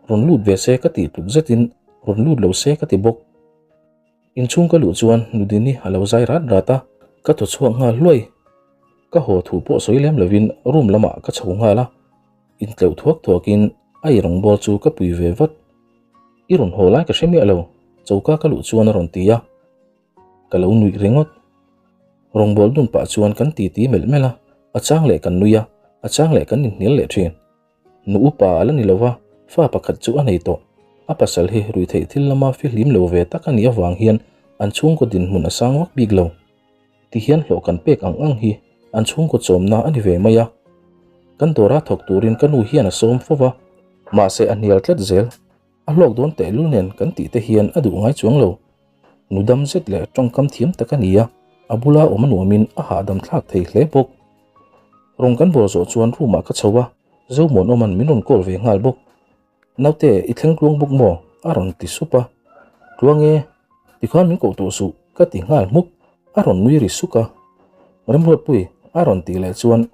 Rawn lut ve se ka tih tluk zetin rawn lut lo se ka ti bawk. Inchhung ka luh chuan Nudini a lo zai rat rat a, ka thaw chhuak nghal hluai. Ka haw thu pawh sawi lem lovin room lamah ka chho nghal a, intleuh thuak thuakin a i rawngbâwl chu ka pui ve vat. I rawn haw lai ka hre miah lo, choka ka luh chuan a rawn ti a, ka lo nuih ringawt. Rawngbâwl dun pah chuan kan titi melh melh a, a chang leh kan nui a, a chang leh kan inhnial leh ṭhin. Nu upa a la ni lo va, fa pakhat chu a nei tawh. A pasal hi ruihtheih thil lama fihlim lo ve tak a nih avang hian an chhungkaw dinhmun a sang vak bik lo. Tihian hlawh kan pek ang ang hi an chhungkaw chawmna a ni ve mai a. Kan dawra thawk turin ka nu hian a sawm fo va, mahse a hnial tlat zel. A hlawk dawn tehlul nen kan tih te hian a duh ngai chuang lo. Nu dam zet leh tawngkam thiam tak a ni a, a bula awm a nuamin a hahdam thlak thei hle bawk. Rawng kan bawl zawh chuan room ah ka chho a, Zomuanawma'n min rawn call ve nghal bawk. Naute, i thleng tluang bawk maw? a rawn ti sup a. Tluang e, tikhan min koh tawh suh, ka ti nghal hmuk. A rawn nui ri suk a. Remruatpui, a rawn tih leh chuan,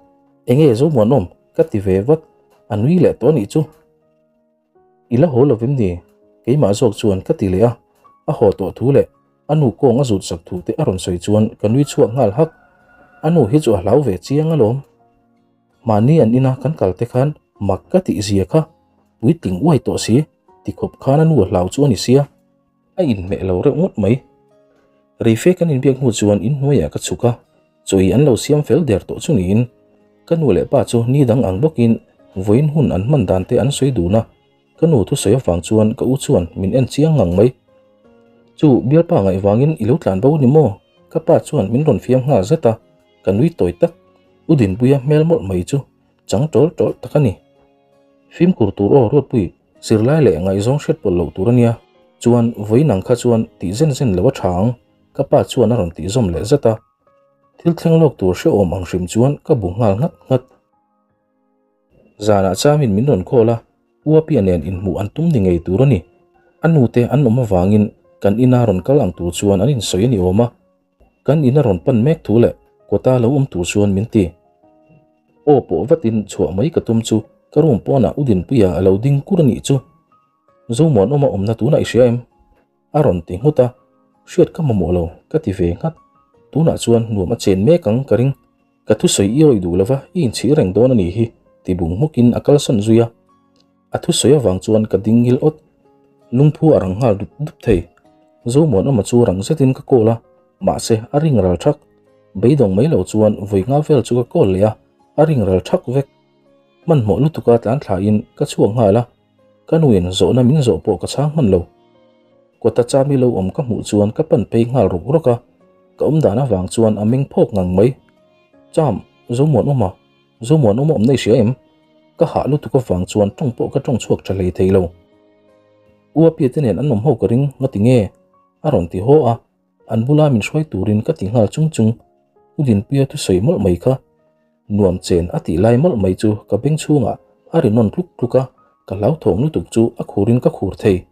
Enge Zomuanawm? ka ti ve vat. A nui leh tawh anih chu. I la haw lovim ni? Keimah zawk chuan ka ti leh a. A haw tawh thu leh a nu kawng a zut sak thu te a rawn sawi chuan ka nui chhuak nghal hak. A nu hi chu a hlau ve chiang alawm. Mahni an ina kan kal te khan Mak ka tih zia kha puitling uai tawh si ti khawp khan a nu a hlau chu a ni sia. A inhmeh lo reuh ngawt mai. Reife kan inbiak hnu chuan inhnuaiah ka chhuk a, chawi an lo siam fel der tawh chu niin ka nu leh pa chu ni dang ang bawkin vawiin hun an hman dan te an sawi dun a, ka nu thusawi avang chuan ka u chuan min en chiang ngang mai. Chu bialpa ngaih vangin i lo tlan bo ni maw? Ka pa chuan min rawn fiam nghal zet a, ka nui tawi tak. U Dinpuia hmel mawlh mai chu chang tawl tawl tak a ni. Fimkhur tur aw Ruatpui, zirlai leh ngaihzawng hriat pawlh loh tur a nia. Chuan vawi nang kha chuan tih zen zen lo a tha ang, ka pa chuan a rawn tih zawm leh zat a. Thil thleng lawk tur hrehawm ang hrim chuan ka bu nghal nghat nghat. Zanah chamin min rawn call a, Uapia nen inhmuh an tum ni ngei tur a ni. A nute an awm avangin kan ina rawn kal ang tur chuan an insawi a ni awm a. Kan ina rawn pan mek thu leh kawta lo awm tur chuan min ti. Aw pawh vatin chhuah mai ka tum chu ka room pawnah U Dinpuia a lo ding kur a nih chu. Zomuanawma awmna tunah i hria em? A rawn ti nghut a, hriat ka mamawh lo ka ti ve nghat. Tunah chuan nuam a chen mek ang ka ring. Ka thusawi i awih duh lova i inchhir reng dawn a nih hi ti bung hmukin a kalsan zui a. A thusawi avang chuan ka ding ngil awt. Lungphu a rang nghal dup dup thei. Zomuanawma chu rang zetin ka call a, mahse a ring ral thak. Beidawng mai lo chuan vawi nga vel chu ka call leh a, a ring ral thak vek. Hmanhmawh lutuka tlan thlain ka chhuak nghal a, ka nuin zawhna min zawh pawh ka chhang hman lo. Kawta chami lo awm ka hmuh chuan ka pan phei nghal rawk rawk a, ka awm dan avang chuan a meng phawk ngang mai. Cham, Zomuanawma, Zomuanawma awm nei hria em? Ka hah lutuk avang chuan tawng pawh ka tawng chhuak tha hlei thei lo. U Apia te nen an awm ho ka ring nga ti nge? A rawn ti haw a, an bula min hruai turin ka ti nghal chung chung. U Dinpuia thusawi mawlh mai kha nuam chen a tih lai mawlh mai chu ka beng chhungah a ri nawn tluk tluk a, ka hlauthawng lutuk chu a khurin ka khur thei.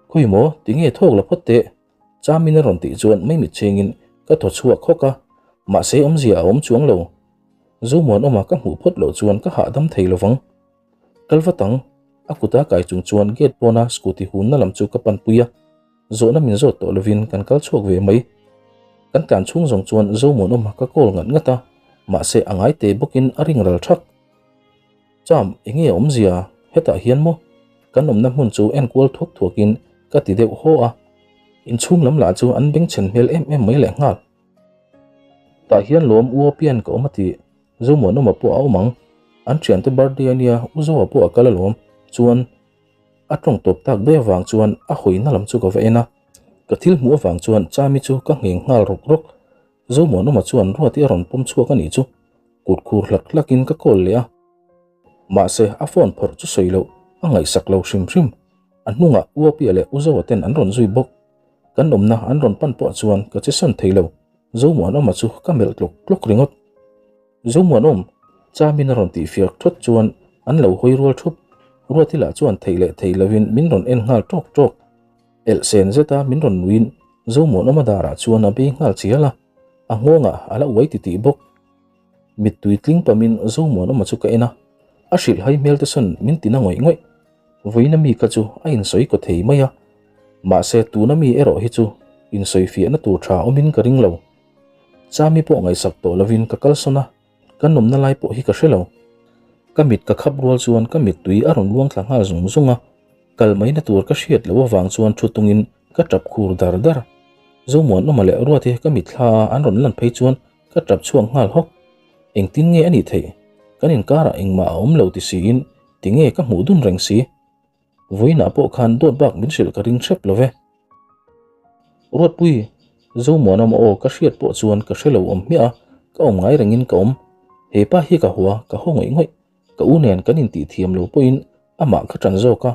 Khawi maw, tinge thawk la phawt teh? Chamin a rawn tih chuan mai mit chengin ka thaw chhuak khawk a, mahse awmzia a awm chuang lo. Zomuanawma ka hmuh phawt loh chuan ka hahdam thei lovang. Kal vat ang, a kuta kai chung chuan gate pawna scooty hunna lam chu ka panpui a, zawhna min zawt tawh lovin kan kal chhuak ve mai. Kan tlan chhung zawng chuan Zomuanawma ka call ngat ngat a, mahse a ngai te bawkin a ring ral thak. Cham, enge a awmzia? Hetah hian maw? Kan awmna hmun chu en kual thuak thuakin ka ti deuh haw a, inchhung lam lah chu an bengchhen hmel em em mai leh nghal. Tah hian lawm u apian ka awm a ti, Zomuanawma pawh a awm ang. An thiante birthday a nia, U Zoa pawh a kal alawm. Chuan a tawng tawp tak daih avang chuan a hawina lam chu ka va en a, ka thil hmuh avang chuan Chami chu ka ngheng nghal rawk rawk. Zomuanawma chuan Ruati a rawn pawm chhuak a nih chu kut khur hlak hlakin ka call leh a. Mahse a phone phawrh chu sawi loh a ngaihsak lo hrim hrim. A hnungah U Apia leh U Zoa ten an rawn zui bawk. Kan awmna an rawn pan pawh chuan ka che sawn thei lo. Zomuanawma chu ka melh tlawk tlawk ringawt. Zomuanawm, Chamin a rawn tih fiak thawt chuan an lo hawi rual thup. Ruati lah chuan theih leh theih lovin min rawn en nghal tawk tawk. Elh sen zeta min rawn nuiin Zomuanawma darah chuan a bei nghal chial a, a nghawngah a la uai titih bawk. Mittui tling pamin Zomuanawma chu ka en a, a hrilhhai hmel te sawn min tina ngawih ngawih. Vawiina mi kha chu a insawi kaw thei mai a, mahse tuna mi erawh hi chu insawi fiahna tur tha awmin ka ring lo. Chami pawh ngaihsak tawh lovin ka kalsawn a, ka nawmna lai pawh hi ka hre lo. Ka mit ka khap rual chuan ka mittui a rawn luang thla nghal zung zung a, kal maina tur ka hriat loh avang chuan thu tungin ka tap khur dar dar. Zomuanawma leh Ruati ka mitthla a an rawn lan phei chuan ka tap chhuak nghal hawk. Engtin nge a nih theih? Kan inkarah engmah a awm lo ti siin tinge ka hmuh dun reng si? Vawiinah pawh khan dawt bak min hrilh ka ring hrep lo ve. Ruatpui, Zomuanawma aw ka hriat pawh chuan ka hre lo awm hmiah a, ka awm ngai rengin ka awm. He pa hi ka hua, ka haw ngawih ngawih. Ka u nen kan intih thiam lo pawhin amah ka ṭan zawk a,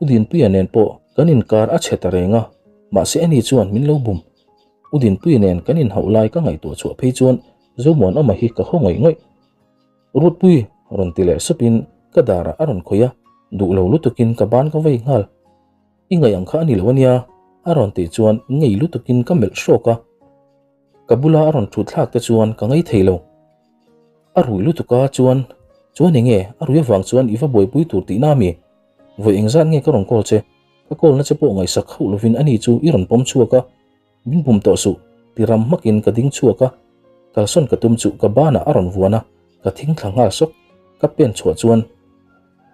U Dinpuia nen pawh kan inkar a chhe ta reng a, mahse ani chuan min lo bum. U Dinpuia nen kan inhauh lai ka ngaihtuah chhuah phei chuan Zomuanawma hi ka haw ngawih ngawih. Rutpui rawn ti leh supin ka darah a rawn khawih a, duh lo lutukin ka ban ka vei nghal. I ngaih ang kha a ni lo ania, a rawn tih chuan ngei lutukin ka melh hrawk a. Ka bula a rawn thut thlak te chuan ka ngei thei lo. A rui lutuk a chuan, chuan enge a rui avang chuan i va buaipui tur tihna ami? Vawi engzat nge ka rawn call che? Ka call na che pawh ngaihsak hauh lovin ani chu i rawn pawm chhuak a. Min bum tawh suh, ti ram hmakin ka ding chhuak a, kalsawn ka tum chu ka banah a rawn vuan a, ka thing thla nghal sawk. Ka pen chhuah chuan.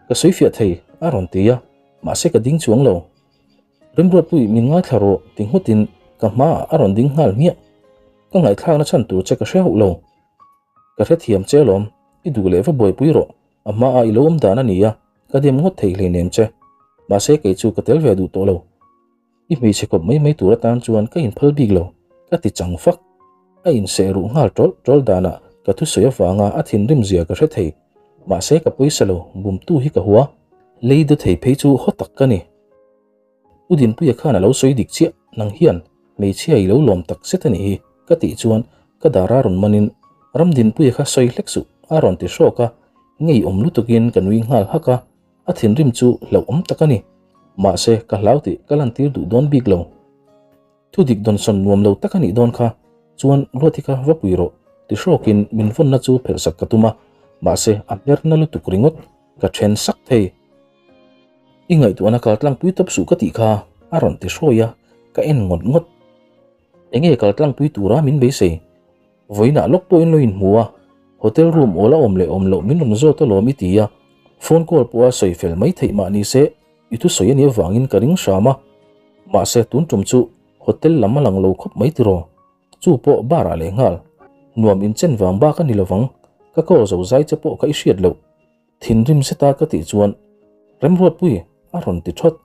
Ka sawi fiah thei, a rawn ti a, mahse ka ding chuang lo. Remruatpui min ngaithla rawh ti nghutin ka hmaah a rawn ding nghal hmiah. Ka ngaihthlakna chhan tur che ka hre hauh lo. Ka hrethiam che alawm, i duh leh va buaipui rawh, a hmaah i lo awm dan a ni a, ka dem ngawt thei hleinem che. Mahse kei chu ka tel ve duh tawh lo. I hmeichhe kawp mai mai tur atan chuan ka inphal bik lo, ka ti chang fak. A inseh ruh nghal tawlh tawlh danah ka thusawi avanga a thinrim zia ka hre thei. Mahse ka pawisa lo, bumtu hi ka hua. Lei du thei phei chu haw tak ka ni. U Dinpuia khan a lo sawi dik chiah, nang hian hmeichhia i lo lawm tak zet a nih hi, ka tih chuan ka dar a rawn manin Ramdinpuia kha sawi hlek suh a rawn ti hrawk a, ngeiawm lutukin ka nui nghal hak a. A thinrim chu hlauhawm tak a ni. Mahse, ka hlau tih ka lantir duh dawn bik lo. Thu dik dawnsawn nuam lo tak a nih dawn kha. Chuan, Ruati kha va pui rawh, ti hrawkin min vawnna chu phelhsak ka tum a. Mahse, a hmerna lutuk ringawt ka then sak thei. I ngaihtuahna kal tlangpui tawp suh ka tih kha, a rawn ti hrawi a, ka en ngawt ngawt. Enge kal tlangpui tura min beisei? Vawiinah lawk pawhin lo inhmu a, hotel room awl a awm leh awm loh min rawn zawt alawm i ti a, phone call pawha sawi fel mai theih mah ni se i thusawi a nih avangin ka ring hram a, mahse tun tum chu hotel lam a lang lo khawp mai tiraw, chu pawh bar ah leh nghal. Nuam inchen vang bak a ni lovang, ka call zo zai che pawh ka i hriat loh. Thinrim seta ka tih chuan Remruatpui a rawn ti thawt.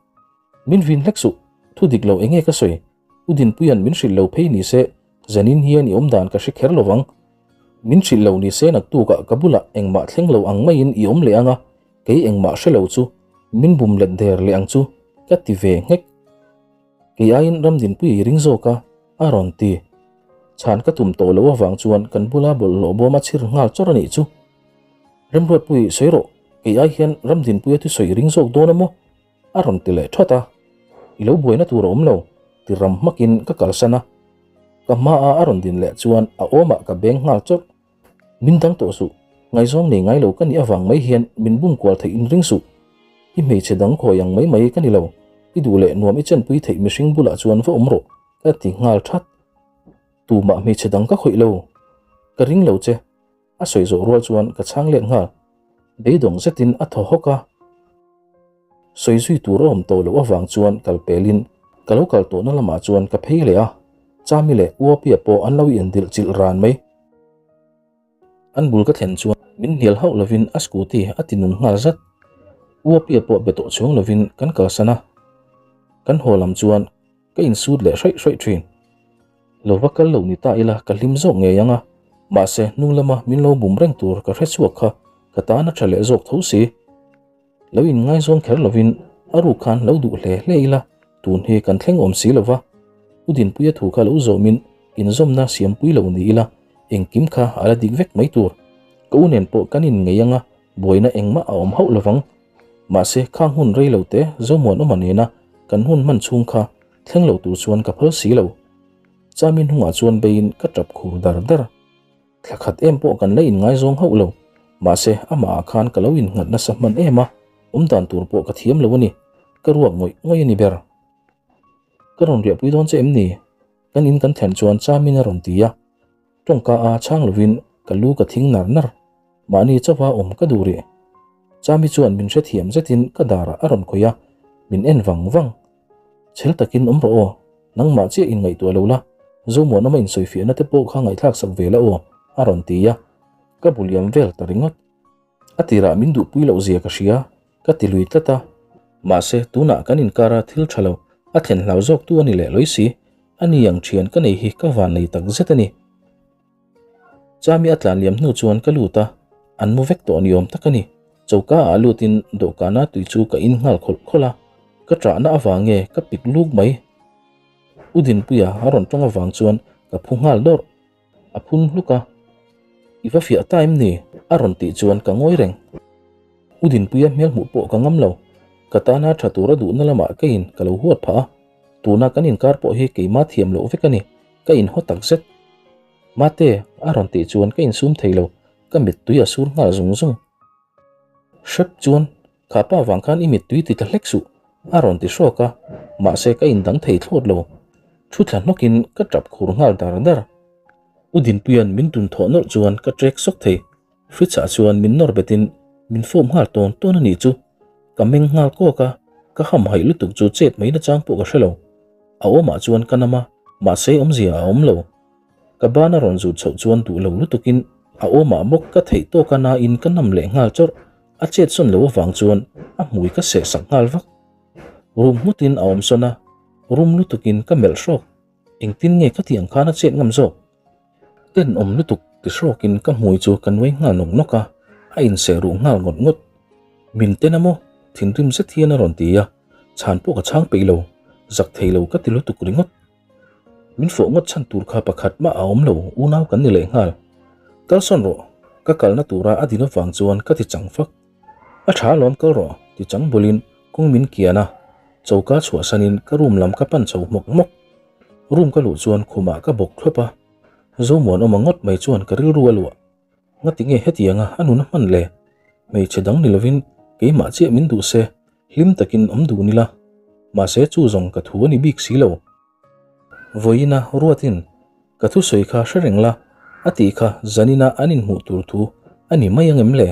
Min vin hlek suh, thu dik lo enge ka sawi? U Dinpuia'n min hrilh lo phei ni se, zanin hian i awm dan ka hre kher lo vang. Min hrilh lo ni se naktukah ka bulah engmah thleng lo ang maiin i awm leh ang a, kei engmah hre lo chu min bum let der leh ang chu ka ti ve nghek. Kei aiin Ramdinpuia i ring zawk a, a rawn ti. Chhan ka tum tawh loh avang chuan kan bula bawlhhlawh bawm a chhir nghal chawrh a nih chu. Remruatpui, sawi rawh, kei ai hian Ramdinpuia thusawi i ring zawk dawn a maw? A rawn ti leh thawt a, I lo buaina tur a awm lo, ti ram hmakin ka kalsan a. Ka hmaa a rawn din leh chuan a awmah ka beng nghal chawrh. Min dang tawh suh, ngaihzawng nei ngai lo ka nih avang mai hian min bum kual theih in ring suh. I hmeichhe dang khawi ang mai mai ka ni lo, i duh leh nuam i chenpui theih mihring bulah chuan va awm rawh, ka ti nghal that. Tumah hmeichhe dang ka khawih lo, ka ring lo che. A sawi zawh rual chuan ka chhang let nghal. Beidawng zetin a thaw hawk a. Sawi zui tur a awm tawh loh avang chuan kal pelin ka lo kal tawhna lamah chuan ka phei leh a. Chami leh Uapia pawh an lo indilh chilh ran mai. An bul ka thlen chuan min hnial hauh lovin a scooty a ti nung nghal zat. Uapia pawh be tawh chuang lovin kan kalsan a. Kan haw lam chuan ka insut leh hraih hraih thin. Lo va kal lo ni ta ila ka hlim zawk ngei ang a, mahse hnung lama min lo bum reng tur ka hre chhuak kha ka tan a tha leh zawk tho si. Lo inngaizawng kher lovin a ruk khan lo duh hle hle ila tun hi kan thleng awm si lova, U Dinpuia thu kha lo zawmin inzawmna siampui lo ni ila engkim kha a la dik vek mai tur. Ka u nen pawh kan inngei ang a, buaina engmah a awm hauh lovang. Mahse khang hun rei lo te Zomuanawma nena kan hun hman chhung kha Thleng lo tur chuan ka phal si lo. Chami hnungah chuan beiin ka tap khur dar dar. Thla khat em pawh kan la inngaizawng hauh lo. Mahse, amahah khan ka lo innghat nasa hman em a, awm dan tur pawh ka thiam lo a ni. Ka ruak ngawih ngawih a ni ber. Ka rawn riahpui dawn che em ni? Kan in kan thlen chuan Chamin a rawn ti a. Tawngka a chhang lovin ka lu ka thing nar nar. Mahni chauha awm ka duh rih. Chami chuan min hrethiam zetin ka darah a rawn khawih a, min en vang vang. Chhel takin awm rawh aw, nangmah chiah in ngaihtuah lo la, Zomuanawma insawifiahna te pawh kha ngaihthlak sak ve la aw, a rawn ti a, ka bu liam vel ta ringawt. A tirah min duhpui loh zia ka hria, ka ti lui tlat a. Mahse, tunah kan inkara thil tha lo, a thlen hlau zawk tu a ni leh lawi si, a ni ang thian ka nei hi ka van nei tak zet a ni. Chami a tlan liam hnu chuan ka lut a, an mu vek tawh ni awm tak a ni. Choka ah lutin dawhkana tui chu ka in nghal khawlh khawlh a, ka ṭahna avang nge ka pik luk mai. U Dinpuia a rawn ṭawng avang chuan ka phu nghal dawrh. A phun hluk a, I va fiah ta em ni? a rawn tih chuan ka ngawi reng. U Dinpuia hmel hmuh pawh ka ngam lo, ka tana ṭha tura duhna lamah keiin ka lo huat phah a, tuna kan inkar pawh hi keimah thiam loh vek a ni. Ka inhaw tak zet. Mate, a rawn tih chuan ka insum thei lo, ka mittui a sur nghal zung zung. Hrep chuan, kha pa vang khan i mittui ti ta hlek suh, a rawn ti hrawk a, mahse ka indang thei thlawt lo. Thu thla hnawkin ka tap khur nghal dar dar. U Dinpuia'n min tun thawh nawlh chuan ka trek sawk thei. Fritz-ah chuan min nawr betin min fawp nghal tawn tawn a nih chu. Ka meng nghal kawk a, ka hamhaih lutuk chu chet mai nachang pawh ka hre lo. A awmah chuan ka nam a, mahse awmzia a awm lo. Ka ban a rawn zut chhoh chuan duh lo lutukin a awmah bawk ka theih tawk a nain ka nam leh nghal chawrh. A chet sawn lo avang chuan a hmui ka seh sak nghal vak. Rum nghutin a awm sawn a, rum lutukin ka melh hrawk. Engtin nge ka tih ang khan a chet ngam zawk? Tenawm lutuk ti hrawkin ka hmui chu ka nuai nghal nawk nawk a, a inseh ruh nghal ngawt ngawt. Min ten a maw? Thinrim zet hian a rawn ti a, chhan pawh ka chhang peih lo, zak thei lo ka ti lutuk ringawt. Min fawh ngawt chhan tur kha pakhat mah a awm lo, unau kan ni leh nghal. Kalsawn rawh, ka kalna tura a din avang chuan ka ti chang fak. A tha alawm kal rawh, ti chang bulin kawng min kian a, choka chhuahsanin ka room lam ka pan chho hmawk hmawk. Room ka luh chuan khumah ka bawk thlawp a, Zomuanawma ngawt mai chuan ka rilru a luah. Ngati nge hetianga a nun a hman le? Hmeichhe dang ni lovin keimah chiah min duh se, hlim takin awm dun ila. Mahse chu zawng ka thu a ni bik si lo. Vawiina ruatin ka thusawi kha hre reng la, a tih kha zanina an inhmuh tur thu a ni mai angem le?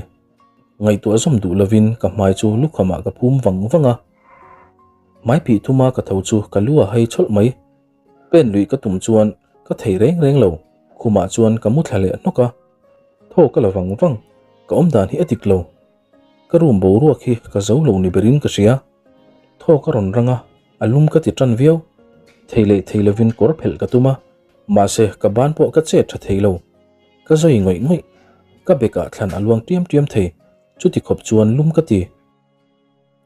Ngaihtuah zawm duh lovin ka hmai chu lukhamah ka phum vang vang a. Hmai phih thuma ka tho chu ka lu a hai chawlh mai. Pen luih ka tum chuan ka thei reng reng lo, khumah chuan ka mu thla leh hnawk a. Thaw ka la vang vang, ka awm dan hi a dik lo. Ka room boruak hi ka zo lo ni berin ka hria. Thaw ka rawn rang a, a lum ka ti tan viau. Thei leh thei lovin kawr phelh ka tum a, mahse ka ban pawh ka chet tha thei lo. Ka zawi ngawih ngawih, ka bekah thlan a luang tiam tiam thei, chuti khawp chuan lum ka ti.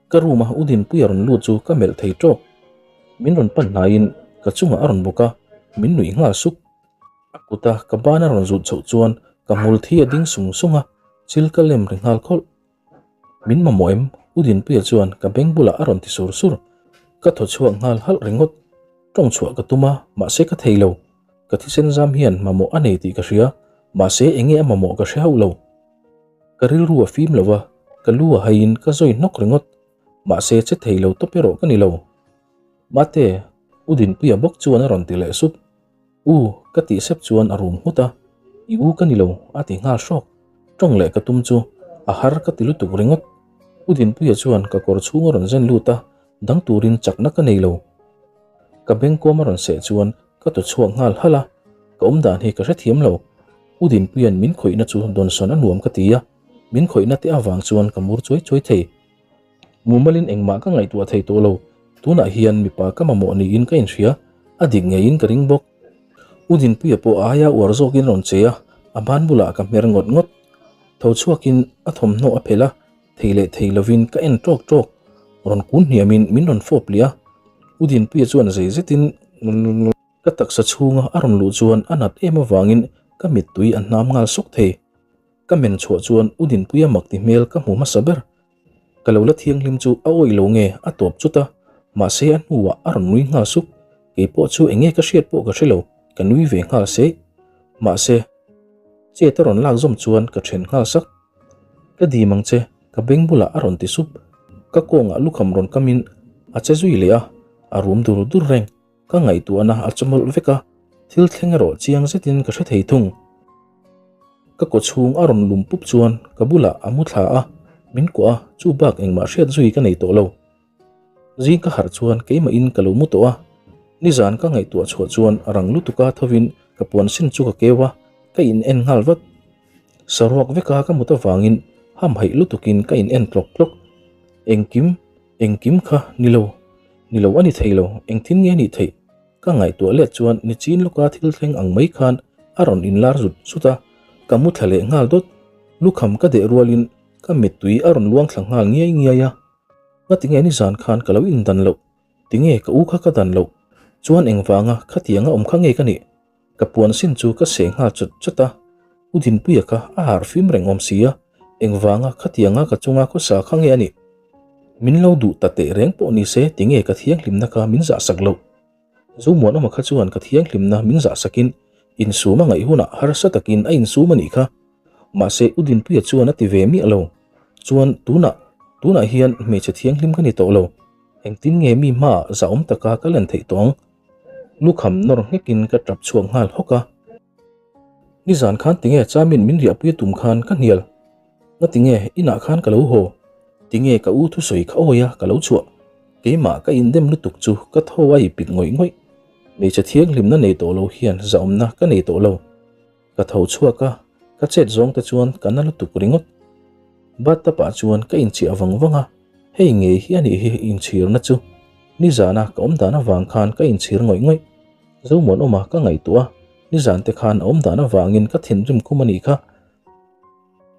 Ka room a u Dinpuia rawn lut chu ka melh thei tawk. Min rawn pan hnaiin ka chungah a rawn bawk a, min nuih nghal suk. A kuta ka ban a rawn zut chhoh chuan ka hmul thi a ding sung sung a, chil ka lem ri nghal khawlh. Min mamawh em? U Dinpuia chuan ka beng bulah a rawn ti sur sur. Ka thaw chhuak nghal halh ringawt. Tawng chhuah ka tum a, mahse ka thei lo. Ka thisen zam hian mamawh a nei tih ka hria, mahse enge a mamawh ka hre hauh lo. Ka rilru a fim lo a, ka lu a haiin ka zawi hnawk ringawt. Mahse che thei lo tawp erawh ka ni lo. Mate, U Dinpuia bawk chuan a rawn ti leh sup. U, ka tih sep chuan a rum nghut a, I u ka ni lo, a ti nghal hrawk. Tawng leh ka tum chu a har ka ti lutuk ringawt. U Dinpuia chuan ka kawr chhung a rawn zen lut a, dang turin chakna ka nei lo. Ka bengkawm a rawn seh chuan ka thaw chhuak nghal halh a, ka awmdan hi ka hrethiam lo. U Dinpuia'n min khawihna chu dawnsawn a nuam ka ti a, min khawihna te avang chuan ka mur chuai chuai thei. Mumalin engmah ka ngaihtuah thei tawh lo, tunah hian mipa ka mamawh niin ka inhria, a dik ngeiin ka ring bawk. U Dinpuia pawh a aia uar zawkin rawn che a, a ban bulah ka hmer ngawt ngawt. Tho chhuakin a thawmhnaw a phelh a, thei leh thei lovin ka en tawk tawk. Rawn kun hniamin min rawn fawp leh a, U Dinpuia chuan zei zetin Ka taksa chhunga a rawn luh chuan a nat em avangin ka mittui a hnam nghal sawk thei. Ka men chhuah chuan U Dinpuia mak ti hmel ka hmu hmasa ber. Ka lo la thianghlim chu a awih lo nge a tawp chut a, mahse a hnuah a rawn nui nghal sup. Kei pawh chu eng nge ka hriat pawh ka hre lo, ka nui ve nghal se. Mahse, chet a rawn lak zawm chuan ka then nghal sak. Ka dim ang che, ka beng bulah a rawn ti sup. Ka kawngah lukham rawn kamin a che zui leh a, a rum dur dur reng. Ka ngaihtuahna a chawmawlh vek a, thil thleng erawh chiang zetin ka hre thei thung. Ka kaw chhung a rawn lum pup chuan ka bulah a mu thla a, min kuah a, chu bak engmah hriat zui ka nei tawh lo. Zing ka harh chuan keimahin ka lo mu tawh a, nizan ka ngaihtuah chhuah chuan rang lutuka thovin ka puan sin chu ka keu a, ka in en nghal vat. Saruak veka ka mut avangin hamhaih lutukin ka in en tlawk tlawk. Engkim. Engkim kha ni lo, ni lo a ni thei lo, engtin nge a nih theih? Ka ngaihtuah let chuan nichin lawka thil thleng ang mai khan a rawn inlar zut zut a, ka mu thla leh nghal dawt. Lukham ka deh rualin ka mittui a rawn luang thla nghal ngiai ngiai a. Ngatinge nizan khan ka lo indan loh? Tinge ka u kha ka dan loh? Chuan engvanga khatianga awm kha nge ka nih? Ka puan sin chu ka seh nghal chawt chawt a, U Dinpuia kha a harh fim reng awm si a, engvanga khatianga ka chunga khawsa kha nge a nih? Min lo duh ta teh reng pawh ni se tinge ka thianghlimna kha min zah sak loh? Zomuanawma kha chuan ka thianghlimna min zah sakin insum a ngaih hunah harsa takin a insum a nih kha. Mahse U Dinpuia chuan a ti ve miah lo. Chuan tunah, tunah hian hmeichhe thianghlim ka ni tawh lo. Engtin nge mi hmaah zahawm taka ka len theih tawh ang? Lukham nawr nghekin ka tap chhuak nghal hawk a. Nizan khan tinge Chamin min riahpui a tum khan ka hnial. Ngatinge inah khan ka lo haw. Tinge ka u thusawi kha awi a ka lo chhuah. Keimah ka indem lutuk chu ka thaw a ipik ngawih ngawih. Hmeichhe thianghlimna nei tawh lo hian zahawmna ka nei tawh lo. Ka tho chhuak a, ka chet zawng te chuan ka na lutuk ringawt. Bathtub ah chuan ka inchiah vang vang a, hei ngei hi a nih hi inchhirna chu. Nizana ka awmdan avang khan ka inchhir ngawih ngawih. Zomuanawma ka ngaihtuah a, nizan te khan a awmdan avangin ka thinrim khum a nih kha.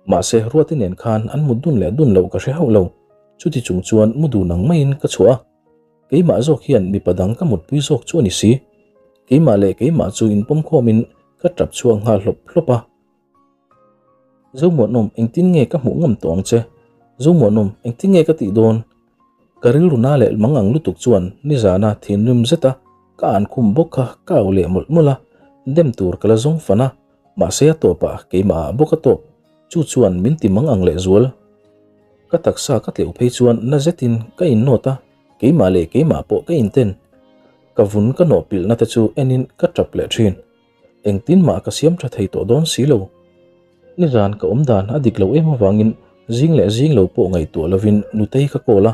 Mahse Ruati nen khan an mut dun leh dun loh ka hre hauh lo. Chuti chung chuan mu dun ang maiin ka chhuah a. Keimah zawk hian mipa dang ka mutpui zawk chu a ni si. Keimah leh keimah chu inpawm khawmin ka tap chhuak nghal hlawp hlawp a. Zomuanawm engtin nge ka hmuh ngam tawh ang che? Zomuanawm engtin nge ka tih dawn? Ka rilru na leh mang ang lutuk chuan nizana thinrim zeta ka an khum bawk kha ka au leh mawlh mawlh a, dem tur ka la zawng fan a, mahse a tawpah keimah ah bawk a tawp, chu chuan min ti mang ang lehzual. Ka taksa ka tleuh phei chuan na zetin ka innawt a, keimah leh keimah pawh ka inten. Ka vun ka nawh pilhna te chu enin ka tap leh thin. Engtin mah ka siam tha thei tawh dawn si lo. Nizan ka awm dan a dik lo em avangin zing leh zing lo pawh ngaihtuah lovin Nutei ka call a.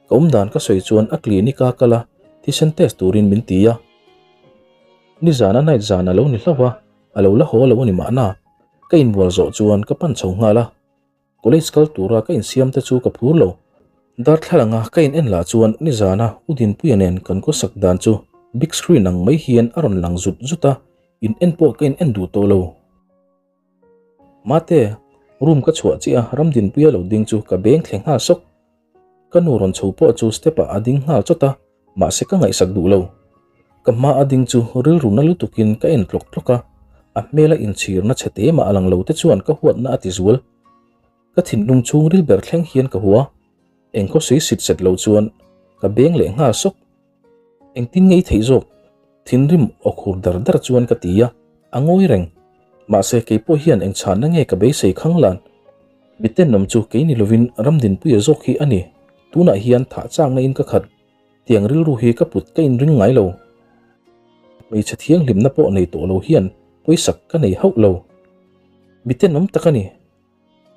Ka awm dan ka sawi chuan a clinic a kal a, thisen test turin min ti a. Nizan a night zan a lo ni hlauh a, a lo la haw lo a ni mahna. Ka inbual zawh chuan ka pan chho nghal a. College kal tura ka insiam te chu ka phur lo. Darthlalanga ka in en lah chuan nizana U Dinpuia nen kan khawsak dan chu big screen ang mai hian a rawn lang zut zut a, in en pawh ka in en duh tawh lo. Mate, room ka chhuah chiah a Ramdinpuia lo ding chu ka beng thleng nghal sawk. Ka nu rawn chho pawh chu step ah a ding nghal chawt a, mahse ka ngaihsak duh lo. Ka hma a ding chu rilru na lutukin ka en tlawk tlawk a, a hmela inchhirna chhe te mah a lang lo te chuan ka huatna a ti zual. Ka thinlung chhung ril ber thleng hian ka hua, engkhaw sui sit set lo chuan ka beng leh nghal sawk. Engtin ngei theih zawk? Thinrim aw khur dar dar chuan ka ti a, a ngawi reng. Mahse keipawh hian eng chhanna nge ka beisei khang lan? Miten awm chu kei ni lovin Ramdinpuia zawk hi a ni. Tunah hian thah chakna in ka khat. Tiang rilru hi ka put ka inring ngai lo. Hmeichhe thianghlimna pawh nei tawh lo hian pawisak ka nei hauh lo. Miten awm tak a ni.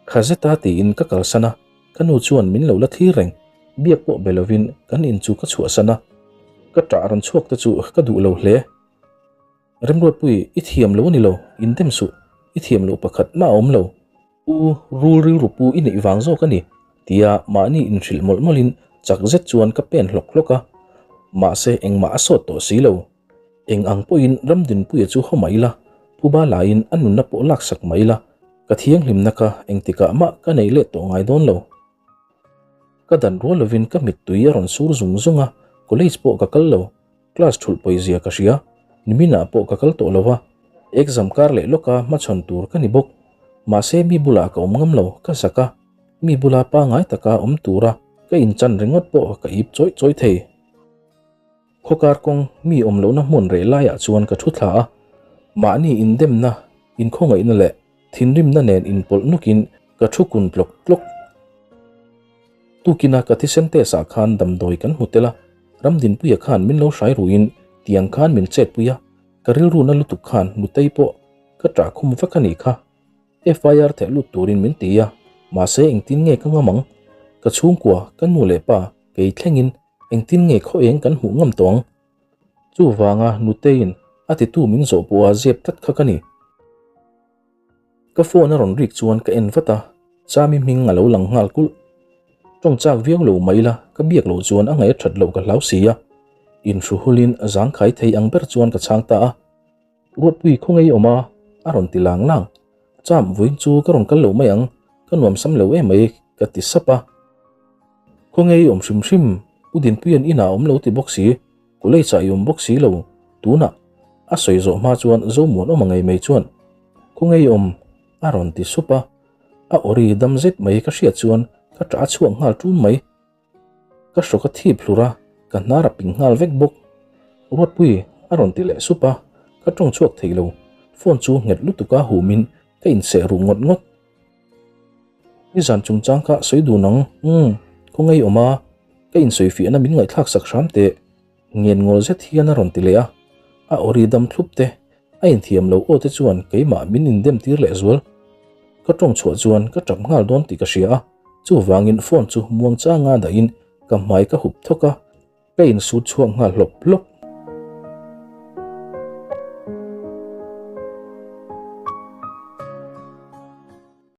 Kha zeta tiin ka kalsan a, ka nu chuan min lo la thlir reng. Biak pawh be lovin kan in chu ka chhuahsan a. Ka ṭah rawn chhuak te chu ka duh lo hle. Remruatpui, i thiam lo a ni lo, in dem suh, i thiam loh pakhat mah a awm lo. U, rul rilru pu i neih vang zawk a ni, tia mahni inhrilh mawlh mawlhin chak zet chuan ka pen hlawk hlawk a. Mahse engmah a sawt tawh si lo. Eng ang pawhin Ramdinpuia chu haw mah ila, phuba laiin a nunna pawh laksak mah ila, ka thianghlimna kha engtikah mah ka nei let tawh ngai dawn lo. Ka dan rual lovin ka mittui a rawn sur zung zung a, college pawh ka kal lo, class thulh pawizia ka hria, niminah pawh ka kal tawh lo a, exam kar leh lawka hmachhawn tur ka ni bawk. Mahse mi bulah ka awm ngam lo, ka zak a, mi bula pangai taka awm tura ka inchan ringawt pawh ka ip chawih chawih thei. Khawkar kawng mi awm lohna hmun reh laiah chuan ka thu thla a, mahni indemna, inkhawngaihna leh thinrimna nen inpawlh nukin ka thu kun tlawk tlawk. Tukina ka thisen test ah khan damdawi kan hmu tel a, Ramdinpuia khan min lo hrai ruin tiang khan min chetpui a, ka rilru na lutuk khan nutei pawh ka ṭah khum vek a nih kha. FIR theh lut turin min ti a, mahse engtin nge ka ngam ang? Ka chhungkua, ka nu leh pa, kei thlengin Engtin nge khaw eng kan hmuh ngam tawh ang? Chuvanga Nuteiin a titu min zawh pawha zep tlat kha ka ni. Ka phone a rawn rik chuan ka en vat a, Chami hming a lo lang nghal kulh. Tawng chak viau lo mai la, ka biak loh chuan a ngaih a that loh ka hlau si a. Inhruhulin a zangkhai thei ang ber chuan ka chhang ta a. Ruatpui khaw ngei awm a, a rawn ti lang lang. Cham, vawiin chu ka rawn kal lo mai ang, ka nuam sam lo em mai, ka ti sap a. Khaw ngei awm hrim hrim, U Dinpuia'n inah a awm lo ti bawk si, college ah i awm bawk si lo, tunah. A sawi zawh hma chuan Zomuanawma ngei mai chuan, Khaw ngei awm, a rawn ti sup a. A awri dam zet mai ka hriat chuan ka ṭah a chhuak nghal ṭun mai. Ka hrawk a thip hlur a, ka hnar a ping nghal vek bawk. Ruatpui a rawn ti leh sup a, ka tawng chhuak thei lo. Phone chu nghet lutuk a humin ka inseh ruh ngawt ngawt. Nizan chungchang kha sawi dun ang, umm, khaw ngei awm a, ka insawi fiahna min ngaihthlak sak hram teh. Ngen ngawl zet hian a rawn ti leh a, a awri dam thlup te, a inthiam lo aw te chuan keimah min indem tir leh zual. Ka tawng chhuah chuan ka tap nghal dawn tih ka hria a. Chuvangin phone chu muang changa dahin ka hmai ka hup thawk a, ka insut chhuak nghal hlawp hlawp.